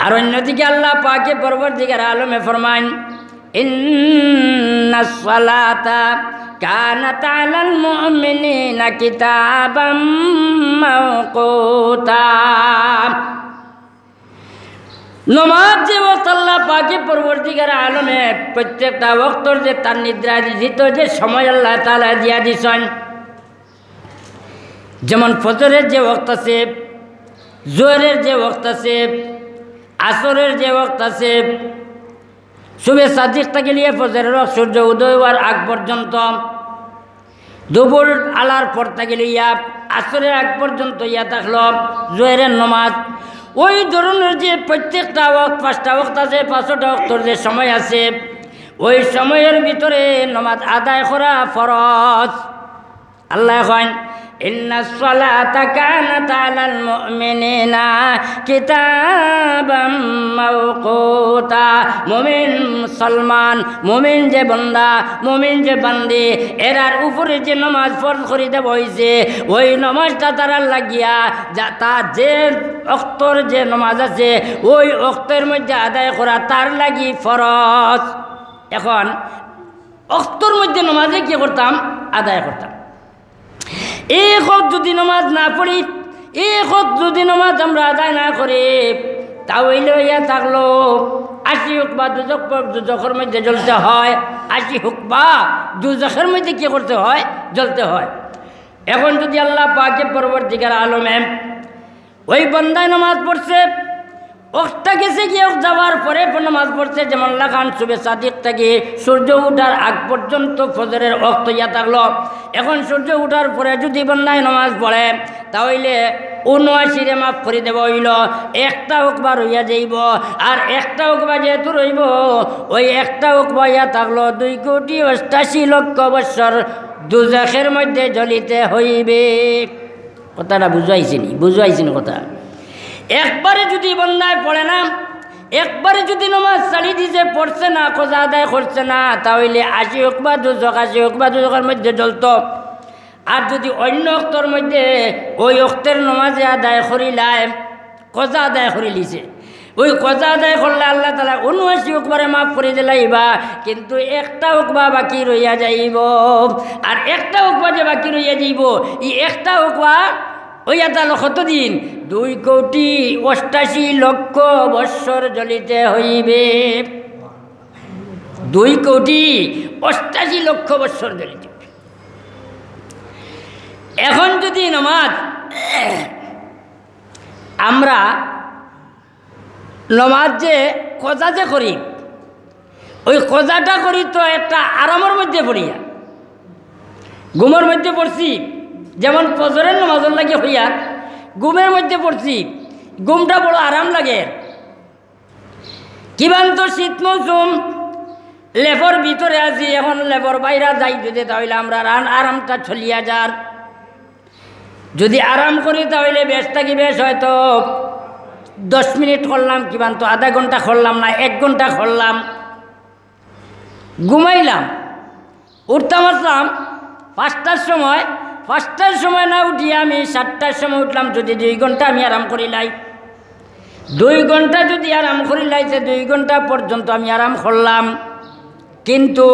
আর অন্যদিকে আল্লাহ পাকে পরওয়ারদিগার আলমে ফরমাইন, "ইন্নাস সালাতা কানাত আলাল মুমিনিনা কিতাবাম মাওকুতা।" নমাজ যে ওয়াক্ত আল্লাহ পাকে পরওয়ারদিগার আলমে প্রত্যেকটা ওয়াক্তর যে তার নির্ধারিত যে সময় আল্লাহ তাআলা দিয়া দিছইন, যেমন ফজরের যে ওয়াক্ত আছে, জোহরের যে ওয়াক্ত আছে, আসরের যে ওয়াক্ত আছে, সুবে সাদিক থাকি লইয়া ফজরের ওয়াক্ত সূর্য উদয় হওয়ার আগ পর্যন্ত, দুপুর আলার পর থাকি লইয়া আসরের আগ পর্যন্ত ইয়া থাকলো জোহরের নমাজ। ওই ধরনের যে প্রত্যেকটা ওয়াক্ত, পাঁচটা ওয়াক্ত আছে, পাঁচটা ওয়াক্তর যে সময় আছে, ওই সময়ের ভিতরে নমাজ আদায় করা ফরজ। আল্লাহ কইন, "ইন্নাস সালাতা কানাত আলাল মুমিনিনা কিতাবাম মাওকুতা।" মুমিন মুসলমান, মুমিন যে বান্দা, মুমিন যে বান্দি, এরার উপরে যে নমাজ ফরজ করি দেওয়া হইছে, ওই নমাজটা তারার লাগিয়া, যা, তা যে ওয়াক্তর যে নমাজ আছে, ওই ওয়াক্তর মধ্যে আদায় করা তার লাগি ফরজ। এখন ওয়াক্তর মধ্যে নমাজে কি করতাম? আদায় করতাম। এক ওয়াক্ত যদি নমাজ না পড়ি, এক ওয়াক্ত যদি নমাজ আমরা আদায় না করি, তা অইলে অইয়া থাকলো আশি হুকবা দুজখ, দুজখর মধ্যে জ্বলতে হয়, আশি হুকবা দুজখর মধ্যে কি করতে হয়? জ্বলতে হয়। এখন যদি আল্লাহ পাকে পরওয়ারদিগার আলমে ওই বান্দায় নমাজ পড়ছে, ওয়াক্তটা গেছে গিয়া ওয়াক্ত যাওয়ার পরে নমাজ পড়ছে, যেমন লাখান সুবে সাদিক থাকি সূর্য উঠার আগ পর্যন্ত ফজরের ওয়াক্ত ইয়া থাকলো। এখন সূর্য উঠার পরে যদি বান্দায় নমাজ পড়ে, তা অইলে ঊনআশিরে মাফ করি দেওয়া হইলো, একটা হুকবা রইয়া যাইবো। আর একটা হুকবা যেহেতু রইবো, ওই একটা হুকবা ইয়া থাকলো দুই কোটি অষ্টাশি লক্ষ বৎসর দুজখের মধ্যে জ্বলিতে হইবে। কথাটা বুঝাইছি নি? বুঝাইছি নি কথা? একবারে যদি বান্দায় পড়ে না, একবারে যদি নমাজ ছাড়ি দিছে, পড়ছে না, কজা আদায় করছে না, তা অইলে আশি হুকবা দুজখ, আশি হুকবা দুজখর মধ্যে জ্বলতো। আর যদি অন্য ওয়াক্তর মধ্যে ওই ওয়াক্তর নমাজে আদায় করিলায়, কজা আদায় করিলিছে, ওই কজা আদায় করলে আল্লাহ তাআলা ঊনআশি হুকবারে মাফ করি দিলাইবা, কিন্তু একটা হুকবা বাকি রইয়া যাইবো। আর একটা হুকবা যে বাকি রইয়া যাইবো, ই একটা হুকবা অইয়া থাকলো কতদিন? দুই কোটি অষ্টাশি লক্ষ বৎসর জ্বলিতে হইবে। দুই কোটি অষ্টাশি লক্ষ বৎসর জ্বলিতে হইবে। এখন যদি নমাজ আমরা নমাজ যে কজা যে করি, ওই কজাটা করি তো একটা আরামর মধ্যে পড়িয়া, ঘুমর মধ্যে পড়ছি, যেমন ফজরের নমাজর লাগি হইয়া ঘুমের মধ্যে পড়ছি, ঘুমটা বড় আরাম লাগে। কিবান তো শীত মৌসুম, লেপর ভিতরে আছি, এখন লেপর বাইরা যাই যদি, তা অইলে আমরার আরামটা চলিয়া যার। যদি আরাম করি, তা অইলে বেশ থাকি বেশ হয়তো দশ মিনিট করলাম, কিবান তো আধা ঘন্টা করলাম না, এক ঘন্টা করলাম, ঘুমাইলাম, উঠতাম আসলাম পাঁচটার সময়, পাঁচটার সময় না উঠিয়া আমি সাতটার সময় উঠলাম, যদি দুই ঘন্টা আমি আরাম করিলাই, দুই ঘন্টা যদি আরাম করিলাই, তে দুই ঘন্টা পর্যন্ত আমি আরাম করলাম। কিন্তু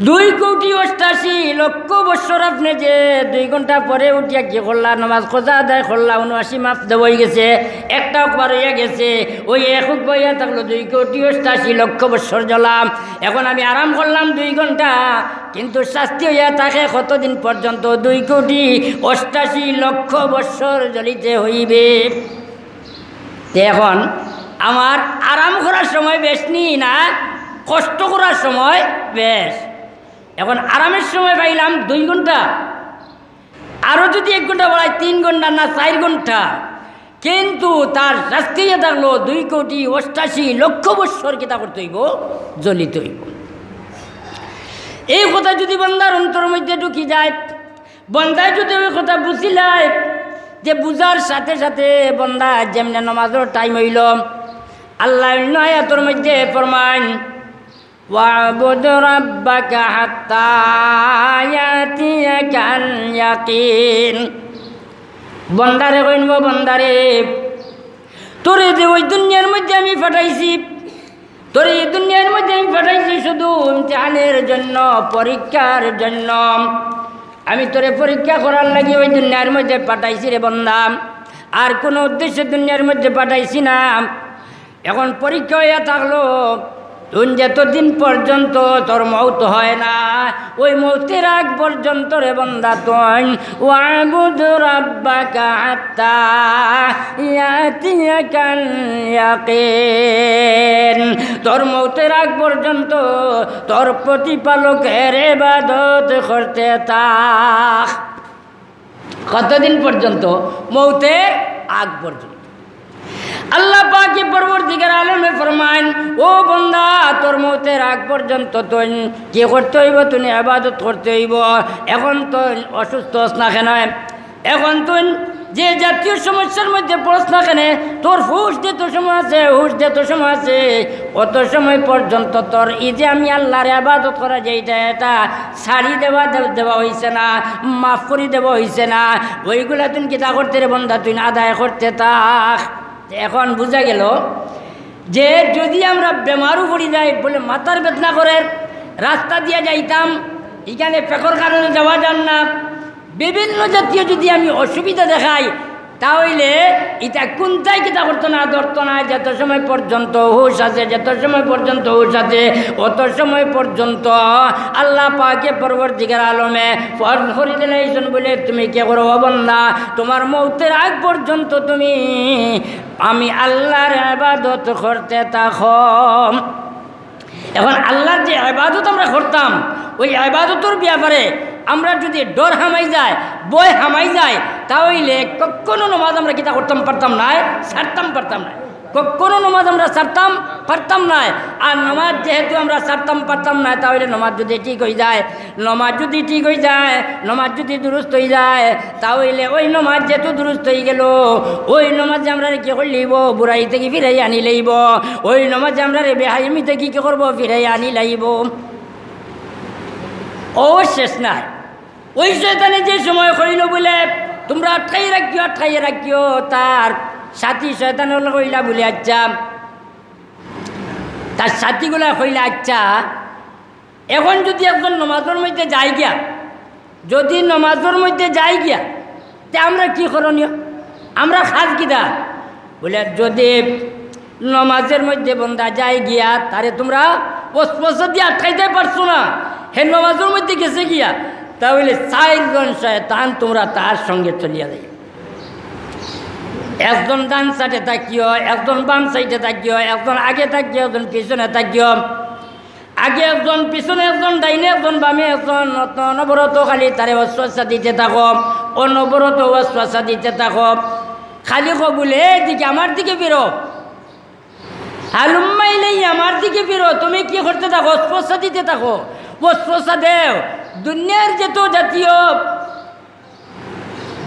দুই কোটি অষ্টাশি লক্ষ বৎসর আপনে যে দুই ঘন্টা পরে উঠিয়া কি করলা, নমাজ কজা আদায় করলা, ঊনআশি মাফ দেওয়া হইগেছে, একটা হুকবা রইয়া গেছে, ওই এক হুকবা অইয়া থাকলো দুই কোটি অষ্টাশি লক্ষ বৎসর জ্বলা। এখন আমি আরাম করলাম দুই ঘন্টা, কিন্তু শাস্তি অইয়া থাকে কতদিন পর্যন্ত? দুই কোটি অষ্টাশি লক্ষ বৎসর জ্বলিতে হইবে। তে এখন আমার আরাম করার সময় বেশ নি না কষ্ট করার সময় বেশ? এখন আরামের সময় পাইলাম দুই ঘন্টা, আরো যদি এক ঘন্টা বাড়াই, তিন ঘন্টা না চাইর ঘন্টা, কিন্তু তার শাস্তি ইয়া থাকলো দুই কোটি অষ্টাশি লক্ষ বৎসর কিতা করতে হইব? জ্বলিতে হইব। এই কথা যদি বান্দার অন্তর মধ্যে ঢুকি যায়, বান্দায় যদি ওই কথা বুঝিলায়, যে বুঝার সাথে সাথে বান্দা যেমনে নমাজর টাইম হইল, আল্লাহ অন্য আয়াতর মধ্যে ফরমাইন, "ওয়াবুদ রাব্বাকা হাত্তা ইয়াতিয়াকাল ইয়াকিন।" বন্দারে কইন, "ও বন্দারে, তোরে যে ওই দুনিয়ার মধ্যে আমি পাঠাইছি, তোরে এই দুনিয়ার মধ্যে আমি পাঠাইছি শুধু ইমতিহানের জন্য, পরীক্ষার জন্য। আমি তোরে পরীক্ষা করার লাগি ওই দুনিয়ার মধ্যে পাঠাইছি রে বন্দা, আর কোনো উদ্দেশ্যে দুনিয়ার মধ্যে পাঠাইছি না। এখন পরীক্ষা হইয়া থাকলো, তুই যতদিন পর্যন্ত তোর মউত হয় না, ওই মউতের আগ পর্যন্ত রে বন্দা তুই ওয়াবুদ রাব্বাকা হাত্তা ইয়াতিয়াকাল ইয়াকিন। তোর মউতের আগ পর্যন্ত তোর প্রতিপালকের ইবাদত করতে থাক। কতদিন পর্যন্ত? মউতের আগ পর্যন্ত। আল্লাহ পাকে পরওয়ারদিগার আলমে ফরমাইন, "ও বন্দা, তোর মউতের আগ পর্যন্ত তুই কি করতে হইব? তুই ইবাদত করতে হইব।" এখন তুই অসুস্থ হস না কেন? এখন তুই যে জাতীয় সমস্যার মধ্যে পড়স না কেন, তোর হুশ যত সময় আছে, হুশ যত সময় আছে, অত সময় পর্যন্ত তোর এই যে আমি আল্লাহর ইবাদত করা যে এটা, এটা ছাড়ি দেওয়া দে-, দেওয়া হইছে না, মাফ করি দেওয়া হইছে না। ওইগুলা তুই কিতা করতে রে বন্দা, তুই আদায় করতে থাক। এখন বুঝা গেল যে যদি আমরা বেমারও পড়ি যাই, বলে মাথার বেদনা করে, রাস্তা দিয়া যাইতাম, এখানে পেকর কারণে যাওয়া যার না, বিভিন্ন জাতীয় যদি আমি অসুবিধা দেখাই, তা অইলে ইটা কুন্তায় কিতা করতো না, ধরতো না। যত সময় পর্যন্ত হুশ আছে, যত সময় পর্যন্ত হুশ আছে, অত সময় পর্যন্ত আল্লাহ পাকে পরওয়ারদিগার আলমে ফরজ করি দিলাইছইন বলে তুমি কি করো, ও বন্দা, তোমার মউতের আগ পর্যন্ত তুমি আমি আল্লাহর ইবাদত করতে থাকো। এখন আল্লাহর যে ইবাদত আমরা করতাম, ওই ইবাদতর ব্যাপারে আমরা যদি ডর হামাই যায়, ভয় হামাই যায়, তা অইলে কখনো নমাজ আমরা কিতা করতাম পারতাম নায়, ছাড়তাম পারতাম নায়। কখনো নমাজ আমরা ছাড়তাম পারতাম নায়। আর নমাজ যেহেতু আমরা ছাড়তাম পারতাম নায়, তা অইলে নমাজ যদি ঠিক হই যায়, নমাজ যদি ঠিক হই যায়, নমাজ যদি দুরুস্ত হই যায়, তা অইলে ওই নমাজ যেহেতু দুরুস্ত হই গেল, ওই নমাজে আমরারে কি করি লইব? বুরাই থাকি ফিরাই আনি লইব। ওই নমাজে আমরারে বেহাইমি থাকি কি করব? ফিরাই আনি লইব। ও শেষ নাই। ওই শয়তানে যে সময় কইল বলে, "তোমরা আটকাই রাখিও, আটকাই রাখিও", তার সাথী শয়তান অকলে কইলা বলে, "আচ্ছা", তার সাথীগুলা কইলা, "আচ্ছা, এখন যদি একজন নমাজর মধ্যে যায় গিয়া, যদি নমাজর মধ্যে যায় গিয়া, তে আমরা কি করণীয়? আমরা খাজ কিতা?" বলে, "যদি নমাজর মধ্যে বন্দা যায় গিয়া, তারে তোমরা ওয়াসওয়াসা দিয়া আটকাইতে পারছো না, হে নমাজর মধ্যে গেছে গিয়া, তা অইলে চাইরজন শয়তান তোমরা তার সঙ্গে চলিয়া যাইও। একজন ডান সাইডে থাকিও, একজন বাম সাইডে থাকিও, একজন আগে থাকিও, একজন পিছনে থাকিও।" আগে একজন, পিছনে একজন, ডাইনে একজন, বামে একজন, অত-, অনবরত খালি তারে ওয়াসওয়াসা দিতে থাকো, অনবরত ওয়াসওয়াসা দিতে থাকো। খালি কও বলে, "এই দিকে, আমার দিকে ফিরো। হালুম্মা ইলাইয়া, আমার দিকে ফিরো।" তুমি কি করতে থাকো? ওয়াসওয়াসা দিতে থাকো, ওয়াসওয়াসা দেও। দুনিয়ার যত জাতীয়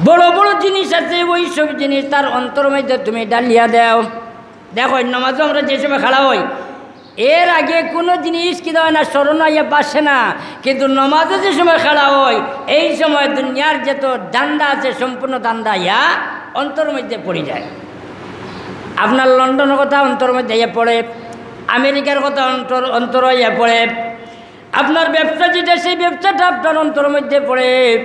বড় বড় জিনিস আছে, ওই সব জিনিস তার অন্তর মধ্যে তুমি ডালিয়া দেও। দেখো, নমাজও আমরা যে সময় খাড়া হই, এর আগে কোনো জিনিস কি হয় না, স্মরণ আইয়া বাসে না, কিন্তু নমাজে যে সময় খাড়া হই, এই সময় দুনিয়ার যত ধান্দা আছে, সম্পূর্ণ ধান্দা ইয়া অন্তর মধ্যে পড়ি যায়। আপনার লন্ডনের কথা অন্তর মধ্যে ইয়া পড়ে, আমেরিকার কথা অন্তর, অন্তর ইয়া পড়ে, আপনার ব্যবসা যেটা, সেই ব্যবসাটা আপনার অন্তর মধ্যে পড়ে,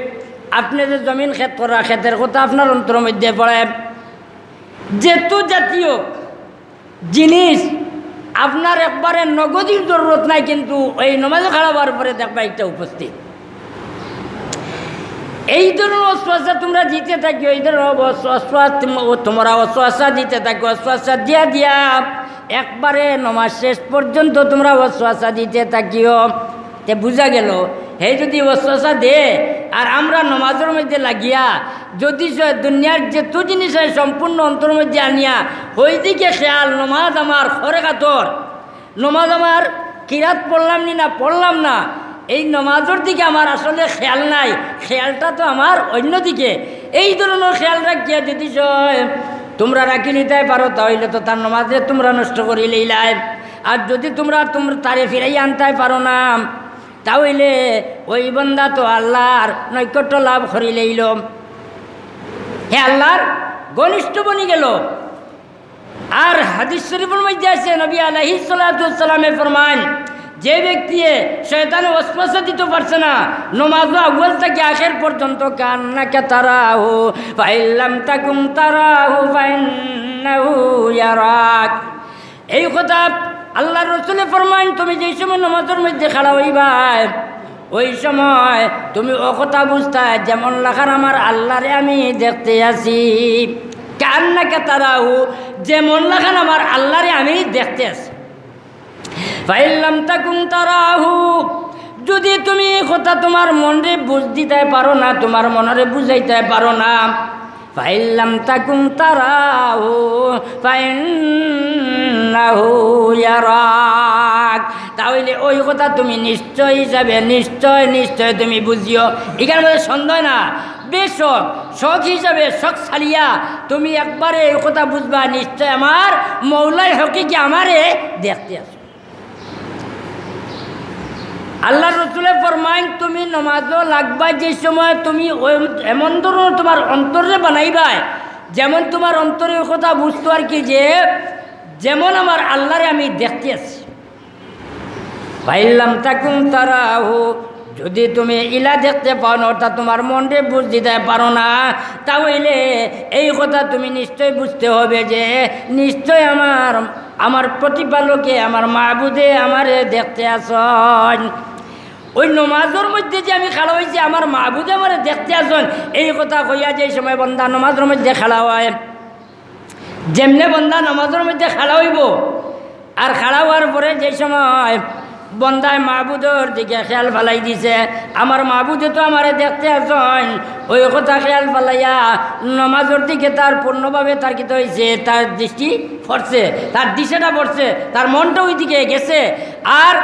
আপনি যে জমিন খেত করা, খেতের কথা আপনার অন্তর মধ্যে পড়ে। যেহেতু জাতীয় জিনিস আপনার একবারে নগদীর জরুরত নাই, কিন্তু এই নমাজে খাড়া হওয়ার পরে দেখবা একটা উপস্থিত। এই ধরনের ওয়াসওয়াসা তোমরা দিতে থাকিও, এই ধরনের ওয়াস-, ওয়াসওয়াস-, তোমরা ওয়াসওয়াসা দিতে থাকিও, ওয়াসওয়াসা দিয়া দিয়া একবারে নমাজ শেষ পর্যন্ত তোমরা ওয়াসওয়াসা দিতে থাকিও। তে বুঝা গেল, হে যদি ওয়াসওয়াসা দে, আর আমরা নমাজর মধ্যে লাগিয়া যদি সে দুনিয়ার যেত জিনিস হয় সম্পূর্ণ অন্তর মধ্যে আনিয়া, হই দিকে খেয়াল, নমাজ আমার খরে কাতর, নমাজ আমার কিরাত পড়লাম নি না পড়লাম না, এই নমাজর দিকে আমার আসলে খেয়াল নাই, খেয়ালটা তো আমার অন্য দিকে। এই ধরনের খেয়াল রাখিয়া যদি সে তোমরা রাখি নিতে পারো, তা অইলে তো তার নমাজে তোমরা নষ্ট করি লইলায়। আর যদি তোমরা, তোমরা তারে ফিরাই আনতে পারো না, তা অইলে ওই বন্দা তো আল্লাহর নৈকট্য লাভ করি লইল, হে আল্লাহর ঘনিষ্ঠ বনি গেল। হাদিস শরীফর মধ্যে আছে, নবী আলাইহিস সালাতু ওয়াস সালামে ফরমাইন, যে ব্যক্তিয়ে শয়তানে ওয়াসওয়াসা দিতে পারছে না, নমাজো আউয়াল থাকি আখের পর্যন্ত, কান্নাকা তারাহু, ফাইল্লাম তাকুন তারাহু, ফাইন্নাহু ইয়ারাক। এই কথা আল্লাহর রসুলে ফরমাইন, তুমি যেই সময় নমাজর মধ্যে খাড়া অইবায়, ওই সময় তুমি অউ কথা বুঝতায়, যেমন লাখান আমার আল্লাহরে আমি দেখতে আছি। কান্নাকা তারাহু, যেমন লাখান আমার আল্লাহরে আমি দেখতে আছি। ফাইল্লাম তাকুন তারাহু, যদি তুমি এই কথা তুমার মনরে বুঝ দিতায় পারো না, তুমার মনরে বুঝাইতায় পারো না, ফাইল্লাম তাকুন তারাহু, ফাইন্নাহু ইয়ারাক, তাইলে ওই কথা তুমি নিশ্চয় হিসাবে, নিশ্চয়, নিশ্চয় তুমি বুঝিও। ইখান মধ্যে সন্দেহ না, বেশক, শখ হিসাবে শখ ছাড়িয়া তুমি একবারে এই কথা বুঝবা, নিশ্চয় আমার মৌলায় হকিকি আমারে দেখতে আছে। আল্লাহর রসুলে ফরমাইন, তুমি নমাজো লাগবা যে সময়, তুমি ওই এমন ধরনের তুমার অন্তররে বানাইবায়, যেমন তুমার অন্তরে ওই কথা বুঝতো আর কি, যে যেমন আমার আল্লাহরে আমি দেখতে আছি। ফাইল্লাম তাকুন তারাহু, যদি তুমি ইলা দেখতে পাও না, অর্থাৎ তুমার মনরে বুঝ দিতে পারো না, তাহলে এই কথা তুমি নিশ্চয় বুঝতে হবে যে নিশ্চয় আমার, আমার প্রতিপালকে, আমার মাবুদে আমারে দেখতে আছইন। ওই নমাজর মধ্যে যে আমি খাড়া অইছি, আমার মাবুদে আমারে দেখতে আছইন, এই কথা কইয়া যে সময় বন্দা নমাজর মধ্যে খাড়া অয়, যেমনে বন্দা নমাজর মধ্যে খাড়া অইবো, আর খাড়া অওয়ার পরে যে সময় বন্দায় মাবুদর দিকে খেয়াল ফালাই দিছে, আমার মাবুদে তো আমারে দেখতে আছইন, ওই কথা খেয়াল ফালাইয়া নমাজর দিকে তার পূর্ণভাবে তার কিতা অইছে, তার দৃষ্টি পড়ছে, তার দিশাটা পড়ছে, তার মনটা ওই দিকে গেছে। আর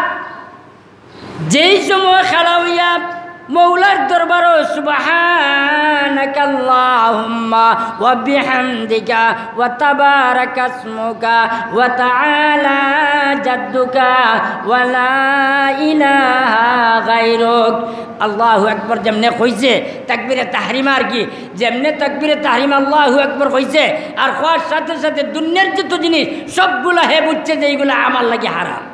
যেই সময় খাড়া অইয়া মৌলার দরবারো সুবহানাকাল্লাহুম্মা ওয়া বিহামদিকা ওয়া তাবারাকাসমুকা ওয়া তাআলা জাদ্দুকা ওয়া লা ইলাহা গায়রুক, আল্লাহু আকবার যেমনে কইছে, তাকবীরে তাহরিমা আর কি, যেমনে তাকবীরে তাহরিমা আল্লাহু আকবার কইছে, আর কওয়ার সাথে সাথে দুনিয়ার যত জিনিস সবগুলা হে বুঝছে যে এইগুলা আমার লাগি হারাম।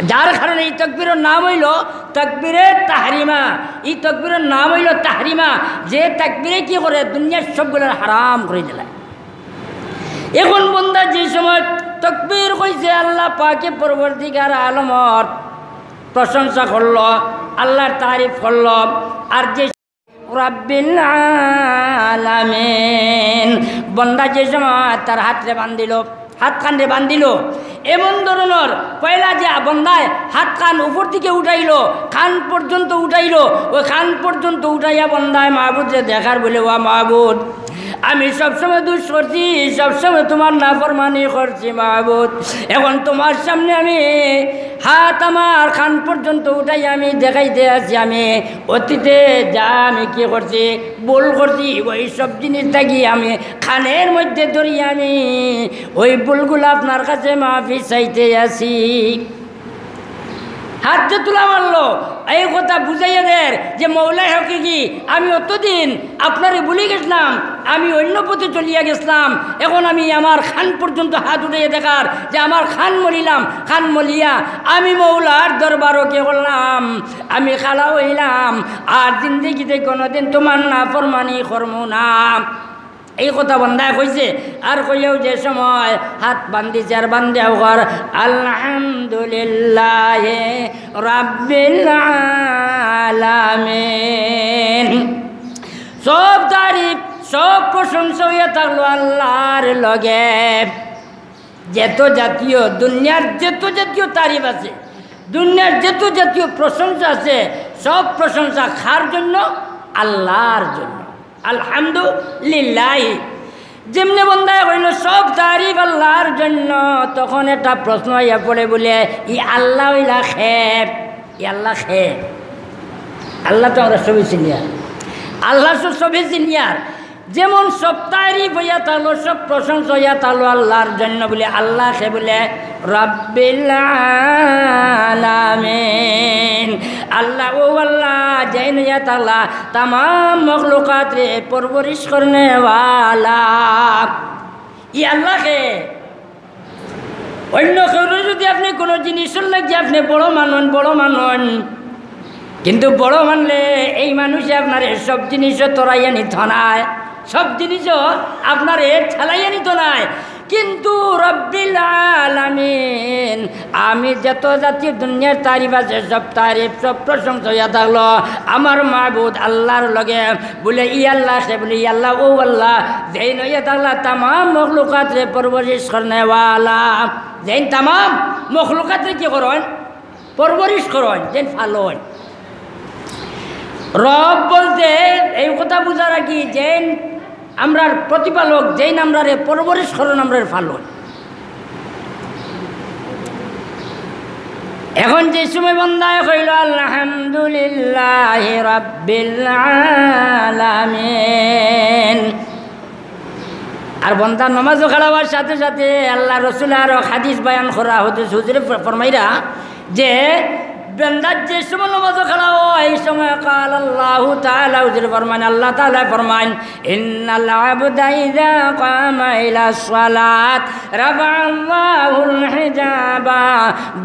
যার কারণে এই তকবীরর নাম অইলো তকবীরে তাহরিমা। এই তকবীরর নাম অইলো তাহরিমা, যে তকবীরে কি করে দুনিয়ার সবগুলার হারাম করি দিলায়। এখন বন্দা যে সময় তকবীর কইছে, আল্লাহ পাকে পরওয়ারদিগার আলমর প্রশংসা করলো, আল্লাহর তারিফ করলো, আর যে রাব্বিল আলামিন। বন্দা যে সময় তার হাতরে বান্ধিলো, হাতখানরে বান্ধিলো, এমন ধরনর পয়লা যে বন্দায় হাতখান উপর দিকে উঠাইলো, কান পর্যন্ত উঠাইলো, ওই কান পর্যন্ত উঠাইয়া বন্দায় মাবুদরে দেখার বলে, "ওয়া মাবুদ, আমি সবসময় দুষ করছি, সবসময় তুমার নাফরমানি করছি মাবুদ। এখন তুমার সামনে আমি হাত আমার কান পর্যন্ত উঠাই আমি দেখাইতে আছি, আমি অতীতে যা আমি কি করছি, ভুল করছি, ওই সব জিনিস থাকি আমি কানের মধ্যে ধরি আমি ওই ভুলগুলা আপনার কাছে মাফি চাইতে আছি।" হাত যে তুলা মারলো, এই কথা বুঝাইয়া দের যে মৌলায় হকিকি, আমি অতদিন আপনারে ভুলি গেছলাম, আমি অন্য পথে চলিয়া গেছলাম, এখন আমি আমার কান পর্যন্ত হাত উঠাইয়া দেখার যে আমার কান মলিলাম, কান মলিয়া আমি মৌলার দরবারো কি করলাম, আমি খাড়া অইলাম, আর জিন্দেগিতে কোনোদিন তুমার নাফরমানি করমু না। এই কথা বন্দায় কইছে, আর কইয়াউ যে সময় হাত বান্ধিছে আর বান্ধিয়াউ কর, "আলহামদুলিল্লাহি রাব্বিল আলামিন।" সব তারিফ, সব প্রশংসা অইয়া থাকলো আল্লাহর লগে। যত জাতীয়, দুনিয়ার যত জাতীয় তারিফ আছে, দুনিয়ার যত জাতীয় প্রশংসা আছে, সব প্রশংসা কার জন্য? আল্লাহর জন্য। আলহামদুলিল্লাহ। যেমনে বন্দায় কইলো সব তারিফ আল্লাহর জন্য, তখন একটা প্রশ্ন আইয়া পড়ে বলে, "ই আল্লাহ অইলা কে? ই আল্লাহ কে?" আল্লাহ তো আমরা সবই চিনিয়ার, আল্লাহ তো সবই চিনিয়ার। যেমন সব তারিফ অইয়া থাকলো, সব প্রশংসা অইয়া থাকলো আল্লাহর জন্য, বলে আল্লাহ কে? বলে রাব্বিল আলামিন। আল্লাহ, ও আল্লাহ, যেইন অইয়া থাকলা তামাম মখলুকাতরে পরওয়ারিশ করনেওয়ালা। ই আল্লাহ কে? অন্য কেউরে যদি আপনে কুনু জিনিসর লাগি আপনে বড় মানইন, বড় মানইন, কিন্তু বড় মানলে এই মানুষে আপনারে সব জিনিসও তরাইয়া নিতো নায়, সব জিনিসও আপনারে ঠেলাইয়া নিতো নায়। কিন্তু রব্বিল আলামিন, আমি যত জাতীয় দুনিয়ার তারিফ আছে, সব তারিফ, সব প্রশংসা অইয়া থাকলো আমার মাবুদ আল্লার লগে। বুলে, "ই আল্লা কে?" বুলে, "ই আল্লা, অউ আল্লা, যেইন অইয়া থাকলা তামাম মখলুকাতরে পরবরিশ করনেওয়ালা।" যেইন তামাম মখলুকাতরে কিতা করইন? পরবরিশ করইন, যেইন ফালইন। রব বলতে এই কথা বুঝা রাখি, যেইন আমরার প্রতিপালক, যেইন আমরারে পরবরিশ করইন, আমরারে ফালইন। এখন যে সময় বন্দায় কইলো, "আলহামদুলিল্লাহি রাব্বিল আলামিন", আর বন্দা নমাজো খাড়া অওয়ার সাথে সাথে আল্লার রসুলে আরো হাদিস বয়ান করা, হুজুরে ফ-, ফরমাইরা যে বন্দা যে সময় নমাজো খাড়া অয়, এই সময় قال الله تعالى, হুজুরে ফরমাইন, আল্লা তাআলায় ফরমাইন, "إن العبد إذا قام إلى الصلاة رفع الله الحجاب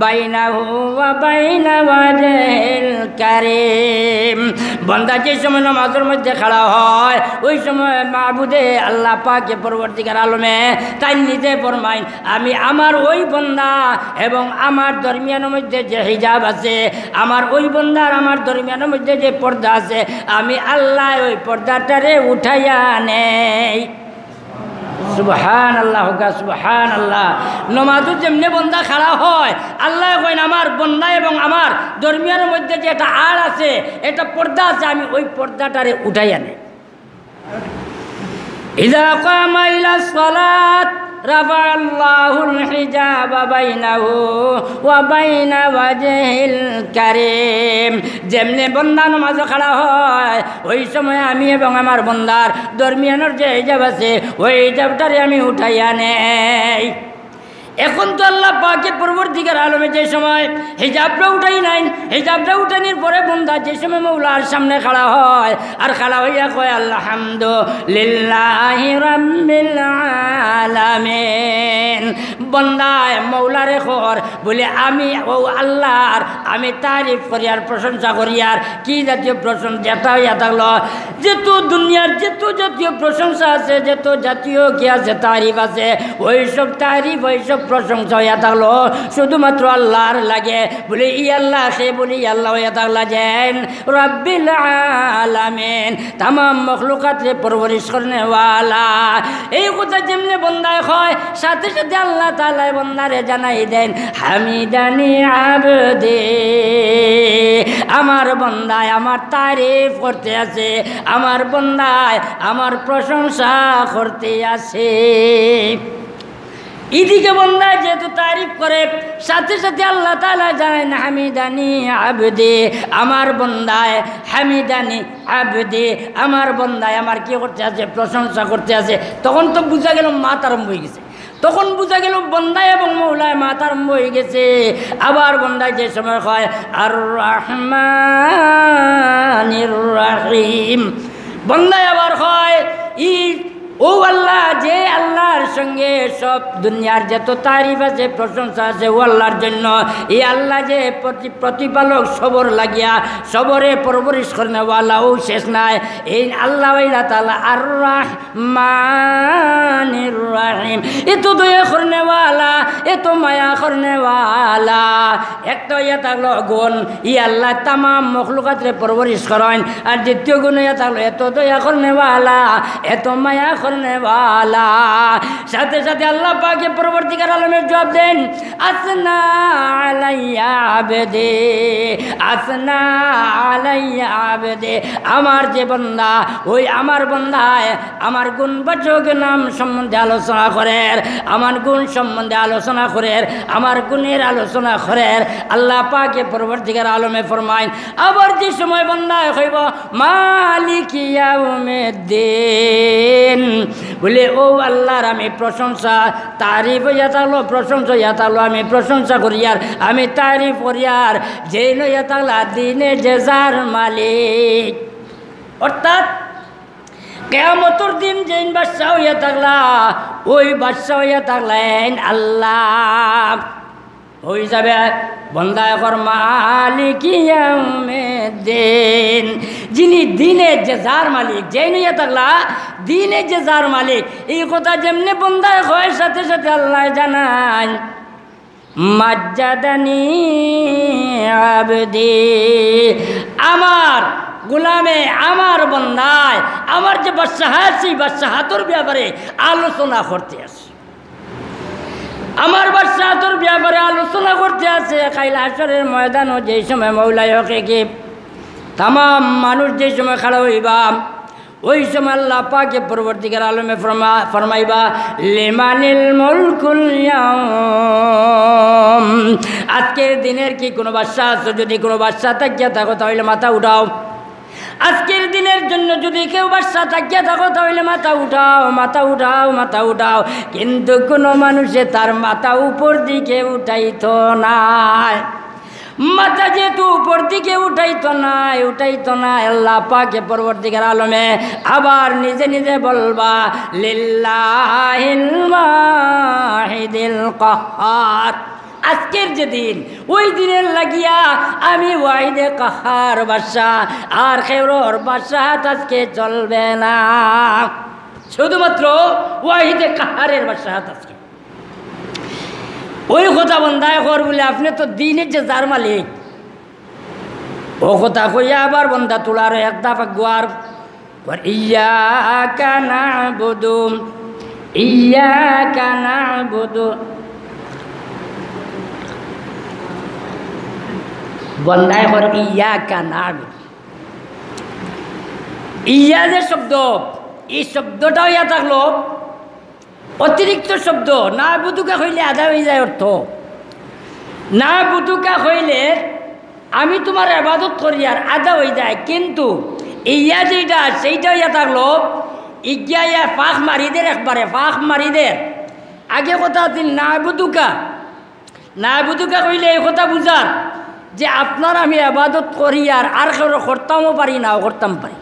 بينه وبين وجهه الكريم।" বন্দা যে সময় নমাজর মধ্যে খাড়া অয়, ওই সময় মাবুদে আল্লা পাকে পরবর্তীকার আলমে তাইন নিজে ফরমাইন, "আমি আমার ওই বন্দা এবং আমার দরমিয়ানর মধ্যে যে হিজাব আছে, আমার ওই বন্দার আমার দরমিয়ানর মধ্যে যে পর্দা আছে, আমি আল্লায় ওই পর্দাটারে উঠাইয়া নেই।" সুবহানাল্লাহ, হুকা সুবহানাল্লাহ। নমাজো যেমনে বন্দা খাড়া অয়, আল্লায় কইন, "আমার বন্দা এবং আমার দরমিয়ানর মধ্যে যে একটা আড় আছে, একটা পর্দা আছে, আমি ওই পর্দাটারে উঠাইয়া নেই।" إذا قام إلى الصلاة رفع الله الحجاب بينه وبين وجهه الكريم। যেমনে বন্দা নমাজো খাড়া অয়, ওই সময় আমি এবং আমার বন্দার দরমিয়ানর যে হিজাব আছে, ওই হিজাবটারে আমি উঠাইয়া নেই। এখন তো আল্লা পাকে পরবর্তীকার আলমে যে সময় হিজাবটা উঠাইন, হিজাবটা উঠানির পরে বন্দা যে সময় মৌলার সামনে খাড়া অয়, আর খাড়া অইয়া কয়, "আলহামদুলিল্লাহি রাব্বিল আলামিন।" বন্দায় মৌলারে কর, বুলে, "আমি অউ আল্লার আমি তারিফ করিয়ার, প্রশংসা করিয়ার।" কি জাতীয় প্রশংসা? যেটা অইয়া থাকলো, যেত দুনিয়ার যেত জাতীয় প্রশংসা আছে, যেত জাতীয় কি আছে, তারিফ আছে, ওই সব তারিফ, ওই সব প্রশংসা অইয়া থাকলো শুধুমাত্র আল্লার লাগি। বুলে, "ই আল্লা কে?" বুলে, "ই আল্লা অইয়া থাকলা যেইন রাব্বিল আলামিন, তামাম মখলুকাতরে পরবরিশ করনেওয়ালা।" এই কথা যেমনে বন্দায় কয়, সাথে সাথে আল্লা তাআলায় বন্দারে জানাই দেইন, "হামিদানি আবদি", আমার বন্দায় আমার তারিফ করতে আছে, আমার বন্দায় আমার প্রশংসা করতে আছে। ইদিকে বন্দায় যেহেতু তারিফ করে, সাথে সাথে আল্লা তাআলায় জানাইন, "হামিদানি আবদি", আমার বন্দায়, "হামিদানি আবদি", আমার বন্দায় আমার কি করতে আছে? প্রশংসা করতে আছে। তখন তো বুঝা গেল মাত আরম্ভ অই গেছে। তখন বুঝা গেল বন্দা এবং মৌলায় মাত আরম্ভ অই গেছে। আবার বন্দায় যে সময় কয়, "আর রহমানির রহিম", বন্দায় আবার কয়, "ই অউ আল্লা, যে আল্লার সঙ্গে সব দুনিয়ার যেত তারিফ আছে, প্রশংসা আছে, অউ আল্লার জন্য, ই আল্লা যে প্রতি-, প্রতিপালক, সবর লাগিয়া, সবরে পরবরিশ করনেওয়ালা, অউ শেষ নাই।" এই আল্লা অইলা তাআলা আর রহমানির রহিম, এত দয়া করনেওয়ালা, এত মায়া করনেওয়ালা। একটা অইয়া থাকলো গুণ, ই আল্লায় তামাম মখলুকাতরে পরবরিশ করইন। আর দ্বিতীয় গুণ অইয়া থাকলো এত দয়া করনেওয়ালা, এত মায়া করনেওয়ালা। সাথে সাথে আল্লা পাকে পরবর্তীকার আলমে জবাব দেইন, "আসনা আলাইয়া আবদি, আসনা আলাইয়া আবদি", আমার যে বন্দা, ওই আমার বন্দায় আমার গুণবাচক নাম সম্বন্ধে আলোচনা করের, আমার গুণ সম্বন্ধে আলোচনা করের, আমার গুণের আলোচনা করের। আল্লা পাকে পরবর্তীকার আলমে ফরমাইন, আবার যে সময় বন্দায় কইব, "মালিকি ইয়াউমিদ্দিন", বুলে, অউ আল্লার আমি প্রশংসা, তারিফ অইয়া থাকলো, প্রশংসা অইয়া থাকলো, আমি প্রশংসা করিয়ার, আমি তারিফ করিয়ার, যেইন অইয়া থাকলা দিনে যেজার মালিক। অর্থাৎ কিয়ামতর দিন যেইন বাদশা অইয়া থাকলা, ওই বাদশা অইয়া থাকলা এইন আল্লাহ। ওই হিসাবে বন্দায় কর মালিকি ইয়াউমিদ্দিন, যিনি দিনে যে যার মালিক, যেইন অইয়া থাকলা দিনে যে যার মালিক। এই কথা যেমনে বন্দায় কয়, সাথে সাথে আল্লায় জানাইন, "মাজ্জাদানি আবদি", আমার গোলামে, আমার বন্দায়, আমার যে বাদশাহ আছে, এই বাদশাহতর ব্যাপারে আলোচনা করতে আছে। আমার বাদশাহতর ব্যাপারে আলোচনা করতে আছে। কাইল হাশরের ময়দানো যেই সময় মওলায় হকিকি তামাম মানুষ যেই সময় খাড়া অইবা, ওই সময় আল্লাহ পাকে পরবর্তীকার আলমে ফরমা-, ফরমাইবা, "লিমানিল মুলকুল ইয়াউম।" আজকের দিনের কি কোনো বাদশা আছো? যদি কোনো বাদশা থাকিয়া থাকো, তাহলে মাথা উঠাও। আজকের দিনের জন্য যদি কেউ বাদশা থাকিয়া থাকো, তাহলে মাথা উঠাও, মাথা উঠাও, মাথা উঠাও। কিন্তু কোনো মানুষে তার মাথা উপর দিকে উঠাইতো নায়। মাথা যেহেতু উপর দিকে উঠাইতো নায়, উঠাইতো নায়, আল্লাহ পাকে পরবর্তীকার আলমে আবার নিজে নিজে বলবা, "লিল্লাহিল ওয়াহিদিল কাহ্হার।" আজকের যে দিন, ওই দিনের লাগিয়া আমি ওয়াহিদে কাহ্হার বাদশা, আর কেউরর বাদশাহত আজকে চলবে না, শুধুমাত্র ওয়াহিদে কাহ্হারের বাদশাহত আজকে। ওই কথা বন্দায় কর বুলে, "আপনে তো দিনে যে যার মালিক।" ও কথা কইয়া আবার বন্দা তুলার এক দাফা গুয়ার কর, "ইয়াকা না'বুদু, ইয়াকা না'বুদু।" বন্দায় কর, "ইয়াকা না'বুদু।" ইয়া যে শব্দ, এই শব্দটা অইয়া থাকলো অতিরিক্ত শব্দ। না'বুদুকা কইলে আদা অইযায় অর্থ। না'বুদুকা কইলে আমি তুমার ইবাদত করিয়ার, আদা অইযায়। কিন্তু ইয়া যেইটা, সেইটা অইয়া থাকলো, ইগিয়া ইয়া ফাঁক মারি দের একবারে, ফাঁক মারি দের। আগে কথা আছিল না'বুদুকা। না'বুদুকা কইলে এই কথা বুঝার যে আপনার আমি ইবাদত করিয়ার, আর কেউরর করতামও পারি, নাও করতাম পারি।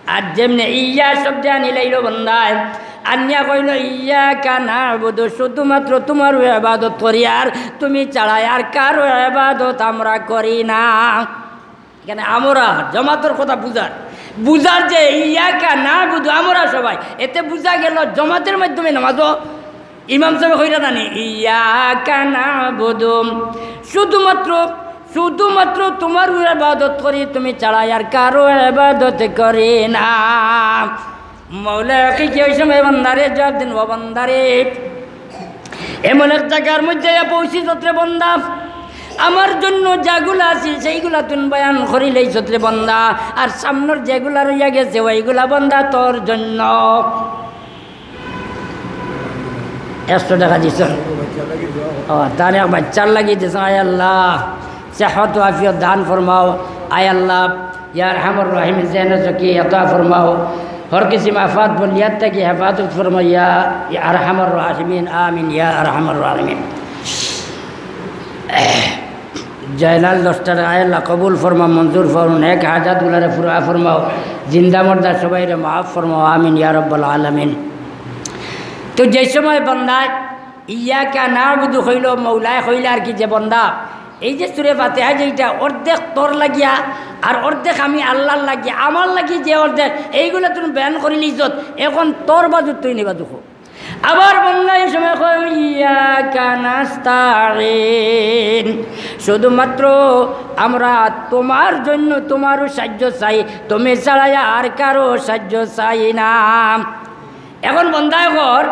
আর যেমনে ইয়া শব্দে আনিলাইলো বন্দায়, আনিয়া কইলো, "ইয়াকা না'বুদু, শুধুমাত্র তুমারউ ইবাদত করিয়ার, তুমি ছাড়া আর কারো ইবাদত আমরা করি না।" এখানে আমরা জমাতর কথা বুঝার, বুঝার যে ইয়াকা না'বুদু, আমরা সবাই, এতে বুঝা গেল জমাতের মাধ্যমে নামাজও ইমাম সাহেব কইরা জানি, "ইয়াকা না'বুদু", শুধুমাত্র, শুধুমাত্র তুমারউ ইবাদত করি, তুমি ছাড়া আর কারো ইবাদত করি না। মওলা হকিকে ওই সময় বন্দারে জবাব দিন, "ও বন্দারে, এমন এক জাগার মধ্যে ইয়া পৌঁছিছত রে বন্দা, আমার জন্য যেগুলা আছিল সেইগুলা তুই বয়ান করিলাইছত রে বন্দা, আর সামনর যেগুলা রইয়া গেছে ওইগুলা বন্দা তোর জন্য।" একশো টেকা দিছইন। ও, তান এক বাইচ্চার লাগি দিছইন। আয় আল্লাহ, সেহত আফিয়ত দান ফরমাও। আয় আল্লাহ, ইয়া আরহামার রাহিমিন, যেন চকি আতা ফরমাও। হর কিসিম আফাত বলিয়াত থাকি হেফাজত ফরমাও, ইয়া, ইয়া আরহামার রাহিমিন, আমিন, ইয়া আরহামার রাহিমিন। জয়নাল দশ টেকা, আয় আল্লাহ, কবুল ফরমাও, মঞ্জুর ফরমাও, নেক হাজাত গুলারে পুরা ফরমাও, জিন্দা মুর্দা সবাইরে মাফ ফরমাও, আমিন ইয়া রব্বাল আলামিন। তো যে সময় বন্দায় ইয়াকা না'বুদু কইলো, মওলায় কইলা আর কি যে বন্দা, এই যে সুরে ফাতিহা যেইটা অর্ধেক তোর লাগিয়া আর অর্ধেক আমি আল্লাহর লাগিয়া, আমার লাগি যে অর্ধেক, এইগুলা তুই বয়ান করিলিছত, এখন তোর বাজুত তুই নিবা দুঃখ। আবার বন্দা এই সময় কয়, "ইয়াকা নাস্তাইন", শুধুমাত্র আমরা তোমার জন্য তোমারও সাহায্য চাই, তুমি ছাড়া আর কারো সাহায্য চাই না। এখন বন্দায় কর,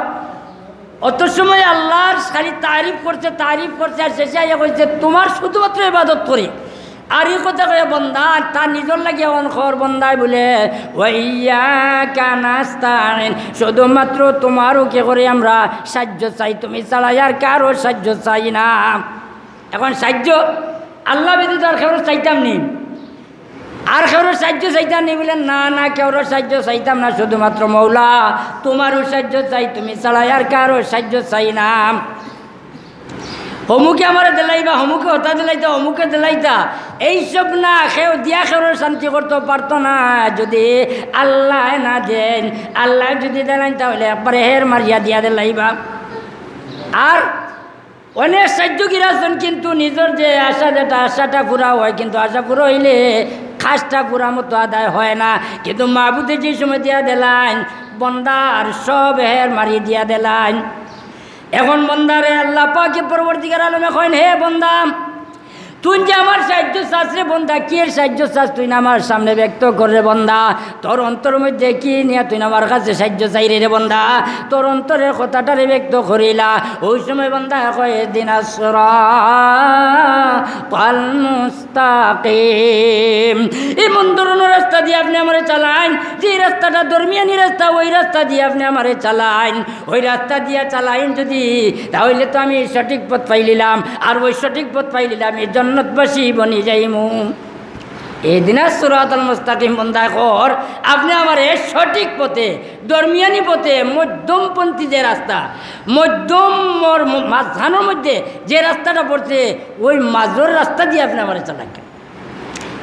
অত সময় আল্লাহর খালি তারিফ করছে, তারিফ করছে, আর শেষে আইয়া কইছে, "তোমার শুধুমাত্র ইবাদত করি।" আর এই কথা কইয়া বন্দা, তার নিজর লাগি এখন কর বন্দায় বুলে, "ওয়া ইয়াকা নাস্তাইন", শুধুমাত্র তোমারও কি করি আমরা সাহায্য চাই, তুমি ছাড়া আর কারো সাহায্য চাই না। এখন সাহায্য আল্লাহ ব্যতীত আর কেউর চাইতাম নি, আর কেউর সাহায্য চাইতাম নি? বুলে, "না, না, কেউর সাহায্য চাইতাম না, শুধুমাত্র মওলা তোমারও সাহায্য চাই, তুমি ছাড়া আর কারো সাহায্য চাই না।" হমুকে আমারে দিলাইবা, হমুকে হতা দিলাইতা, হমুকে দিলাইতা, এইসব না। কেউ দিয়া কেউর শান্তি করতো পারতো না। যদি আল্লায় না দেইন, আল্লায় যদি দিলাইন, তাইলে একবারে হের মারিয়া দিয়া দিলাইবা। আর অনেক সাইয্য গিরাছইন, কিন্তু নিজর যে আশা, যেটা আশাটা পুরা অয়, কিন্তু আশা পুরা অইলে খাসটা পুরা মতো আদায় অয় না। কিন্তু মাবুদে যে সময় দিয়া দিলাইন, বন্দার সব হের মারি দিয়া দিলাইন। এখন বন্দারে আল্লাহ পাকে পরবর্তীকার আলমে কইন, "হে বন্দা, তুই যে আমার সাইয্য চাস রে বন্দা, কিয়ের সাইয্য চাস তুই না আমার সামনে ব্যক্ত কর রে বন্দা, তোর অন্তরর মধ্যে কি নিয়া তুই না আমার কাছে সাইয্য চাইরে রে বন্দা, তোর অন্তরর কথাটারে ব্যক্ত করিলা।" ওই সময় বন্দা কয়, "ইহদিনাস সিরাতাল মুস্তাকিম।" এমন ধরনর রাস্তা দিয়া আপনে আমারে চালাইন, যে রাস্তাটা দরমিয়ানি রাস্তা, ওই রাস্তা দিয়া আপনে আমারে চালাইন। ওই রাস্তা দিয়া চালাইন যদি, তাইলে তো আমি সঠিক পথ পাইলিলাম, আর ওই সঠিক পথ পাইলিলে আমি জন্নতবাসী বনি যাইমু। ইহদিনাস সিরাতাল মুস্তাকিম বন্দায় কর, আপনে আমারে সঠিক পথে, দরমিয়ানি পথে, মধ্যমপন্থী যে রাস্তা, মধ্যমর ম-, মাঝখানর মধ্যে যে রাস্তাটা পড়ছে, ওই মাঝর রাস্তা দিয়া আপনে আমারে চালাইন।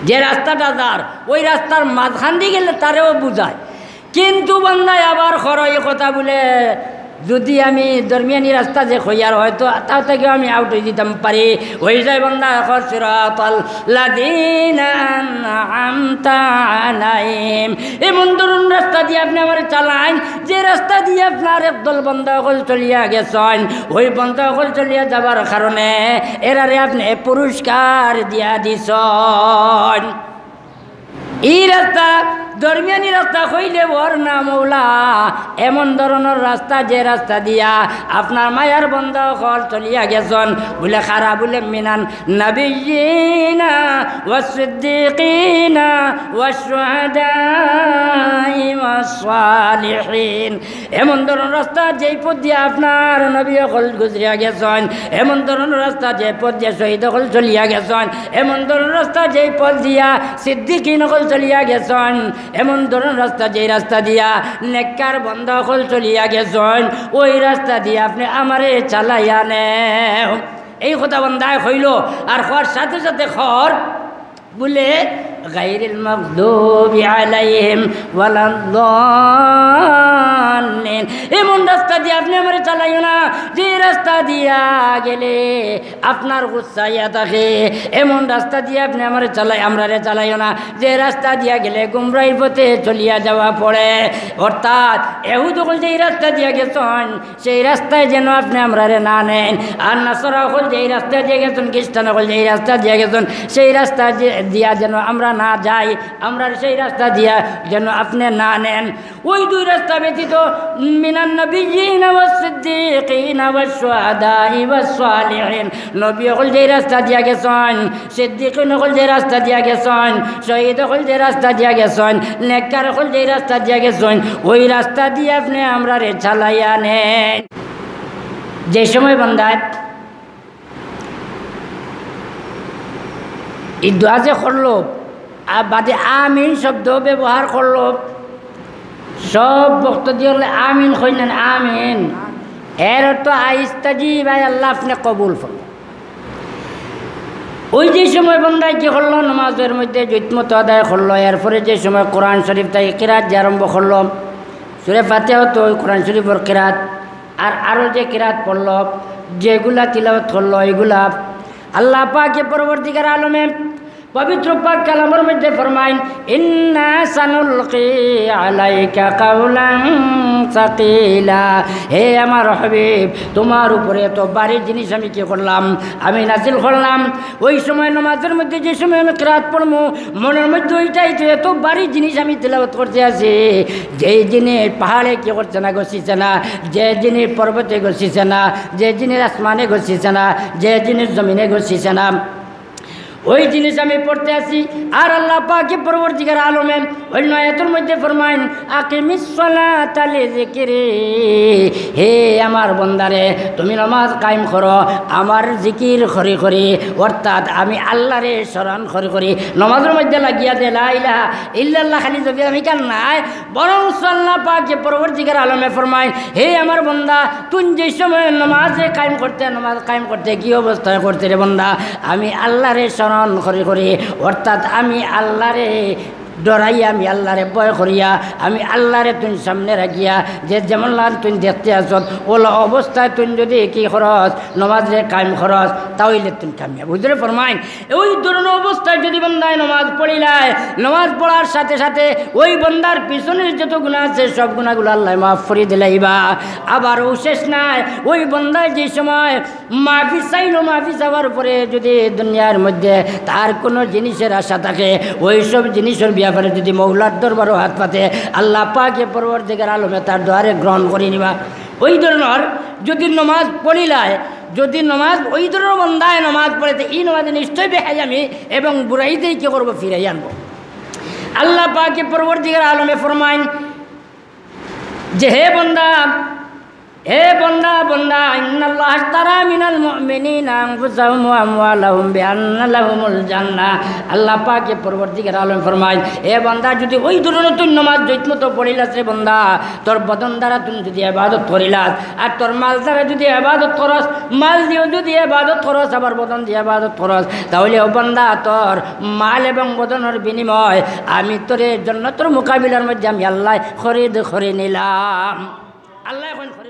যে রাস্তাটা যার, ওই রাস্তার মাঝখান দি গেলে তারেও বুঝায়। কিন্তু বন্দায় আবার কর ই কথা বুলে, যদি আমি দরমিয়ানি রাস্তা যে কইয়ার, হয়তো তাও থাকি আমি আউট অই দিতাম পারি। অই যায় বন্দায় কর, সিরাতাল্লাযিনা আনআমতা আলাইহিম। এমন ধরনর রাস্তা দিয়া আপনে আমারে চালাইন, যে রাস্তা দিয়া আপনার একদল বন্দা অকল চলিয়া গেছইন, ওই বন্দা অকল চলিয়া যাবার কারণে এরারে আপনে পুরস্কার দিয়া দিছইন। ই রাস্তা, দরমিয়ানি রাস্তা কইলে অর না মৌলা, এমন ধরনর রাস্তা যে রাস্তা দিয়া আপনার মায়ার বন্দা অকল চলিয়া গেছইন, বুলে কারা বুলে, মিনান নাবিয়্যিনা ওয়াস সিদ্দিকিনা ওয়াশ শুহাদাই ওয়াস সালিহিন। এমন ধরনর রাস্তা যেই পথ দিয়া আপনার নবী অকল গুজরিয়া গেছইন, এমন ধরনর রাস্তা যে পথ দিয়া শহীদ অকল চলিয়া গেছইন, এমন ধরনর রাস্তা যেই পথ দিয়া সিদ্দিকিন অকল চলিয়া গেছইন, এমন ধরনর রাস্তা যেই রাস্তা দিয়া নেককার বন্দা অকল চলিয়া গেছইন, ওই রাস্তা দিয়া আপনে আমারে চালাইয়া নেও। এই কথা বন্দায় কইলো, আর কওয়ার সাথে সাথে কর, বুলে, গায়রিল মাগদুবি আলাইহিম ওয়ালাদ্দাল্লিন। এমন রাস্তা দিয়া আপনে আমারে চালাইও না, যে রাস্তা দিয়া গেলে আপনার গুসা আইয়া থাকে। এমন রাস্তা দিয়া আপনে আমারে চালাই, আমরারে চালাইও না, যে রাস্তা দিয়া গেলে গুমরাহির পথে চলিয়া যাওয়া পড়ে। অর্থাৎ, ইহুদ অকল যেই রাস্তা দিয়া গেছইন, সেই রাস্তায় যেন আপনে আমরারে না নেন। আর নাসারা অকল যেই রাস্তা দিয়া গেছইন, খ্রিস্টান অকল যেই রাস্তা দিয়া গেছইন, সেই রাস্তা যে-, দিয়া যেন আমরা না যাই, আমরারে সেই রাস্তা দিয়া যেন আপনে না নেন। ওই দুই রাস্তা ব্যতীত, মিনান নাবিয়্যিনা ওয়াস সিদ্দিকিনা ওয়াশ শুহাদাই ওয়াস সালিহিন, নবী অকল যেই রাস্তা দিয়া গেছইন, সিদ্দিকিন অকল যে রাস্তা দিয়া গেছইন, শহীদ অকল যে রাস্তা দিয়া গেছইন, নেককার অকল যে রাস্তা দিয়া গেছইন, ওই রাস্তা দিয়া আপনে আমরারে চালাইয়া নেন। যে সময় বন্দায় ই দোয়া যে করলো, আর বাদে আমিন শব্দ ব্যবহার করলো, সব বক্তা দিয়া বলে, "আমিন কইন না, আমিন।" এর অর্থ, "আস্তাজিব, আয় আল্লাহ, আপনে কবুল ফরমাইন।" ওই যে সময় বন্দায় কি করলো, নামাজর মধ্যে জুতমতো আদায় করলো, এরপরে যে সময় কোরআন শরীফ তাই কিরাত যে আরম্ভ করলো, সূরা ফাতিহা তো ওই কোরআন শরীফর কিরাত, আর আরো যে কিরাত পড়লো, যেগুলা তিলাওয়াত করলো, এগুলা আল্লাহ পাকে পরবর্তীকার আলমে পবিত্র পাক কালামর মধ্যে ফরমাইন, "ইন্না সানুলকি আলাইকা কাওলান সাকিলা।" হে আমার হাবিব, তোমার উপরে এত ভারী জিনিস আমি কি করলাম? আমি নাজিল করলাম। ওই সময় নামাজর মধ্যে যে সময় আমি কিরাত পড়মু, মনর মধ্যে ওইটাই তো, এত ভারী জিনিস আমি তিলাওয়াত করতে আছি, যেই জিনিস পাহাড়ে কি করছে না, ঘষিছে না, যে জিনিস পর্বতে ঘষিছে না, যে জিনিস আসমানে ঘষিছে না, যে জিনিস জমিনে ঘষিছে না। ওই জিনিস আমি পড়তে আছি। আর আল্লাহ পাকে পরওয়ারদিগার আলমে অন্য আয়াতর মধ্যে ফরমাইন, "আকিমিস সালাতা লিযিকরি।" হে আমার বন্দারে, তুমি নমাজ কায়েম করো আমার জিকির করি করি, অর্থাৎ আমি আল্লাহরে স্মরণ করি করি। নমাজর মধ্যে লাগিয়া দে লা ইলাহা ইল্লাল্লাহ খালি যদি আমি কান নাই, বরং আল্লাহ পাকে পরওয়ারদিগার আলমে ফরমাইন, "হে আমার বন্দা, তুই যে সময় নমাজে কায়েম করতে, নমাজ কায়েম করতে কি অবস্থায় করতে রে বন্দা? আমি আল্লাহরে স্মরণ করি করি, অর্থাৎ আমি আল্লাহরে ডরাইয়া, আমি আল্লাহরে ভয় করিয়া, আমি আল্লাহরে তুই সামনে রাখিয়া, যে যেমন লান তুই দেখতে আসত, ওলা অবস্থায় তুই যদি কি খরচ, নমাজরে কায়েম খরচ, তাহলে তুই কামিয়াব।" হুজুরে ফরমাইন, ওই ধরনের অবস্থায় যদি বন্দায় নমাজ পড়িলায়, নমাজ পড়ার সাথে সাথে ওই বন্দার পিছনের যত গুনাহ আছে, সব গুনাহগুলো আল্লাহ মাফ করি দিলাইবা। আবার ও শেষ নাই, ওই বন্দায় যে সময় মাফি চাইলো, মাফি চাওয়ার পরে যদি দুনিয়ার মধ্যে তার কোনো জিনিসের আশা থাকে, ওই সব জিনিসের ব্যাপারে যদি মৌলার দরবারও হাত পাতে, আল্লাহ পাকে পরওয়ারদিগার আলমে তার দোয়ারে গ্রহণ করি নিবা। ওই ধরনের যদি নমাজ পড়িলায়, যদি নমাজ ওই ধরনের বন্দায় নমাজ পড়ে, তো এই নমাজে নিশ্চয় বেহায়ামি এবং বুরাইতেই কি করবো, ফিরাই আনবো। আল্লাহ পাকে পরওয়ারদিগার আলমে ফরমাইন যে, "হে বন্দা, হে বন্দা, বন্দা, ইন্নাল্লাহ আশতারা মিনাল মুমিনিনা আনফুসাহুম ওয়া আমওয়ালাহুম বিআন্না লাহুমুল জান্নাহ।" আল্লাহ পাকে পরওয়ারদিগার আলমে ফরমাইন, এ বন্দা, যদি ওই ধরনের তুই নমাজ জৈত মতো পড়িলাস রে বন্দা, তোর বদন দ্বারা তুই যদি ইবাদত করিলাস, আর তোর মাল দ্বারা যদি ইবাদত করস, মাল দিয়েও যদি ইবাদত করস, আবার বদন দিয়ে ইবাদত করস, তাহলে ও বান্দা, তোর মাল এবং বদনের বিনিময় আমি তোরে জন্নতর মোকাবিলার মধ্যে আমি আল্লাহ খরিদ করে নিলাম। আল্লাহ এখন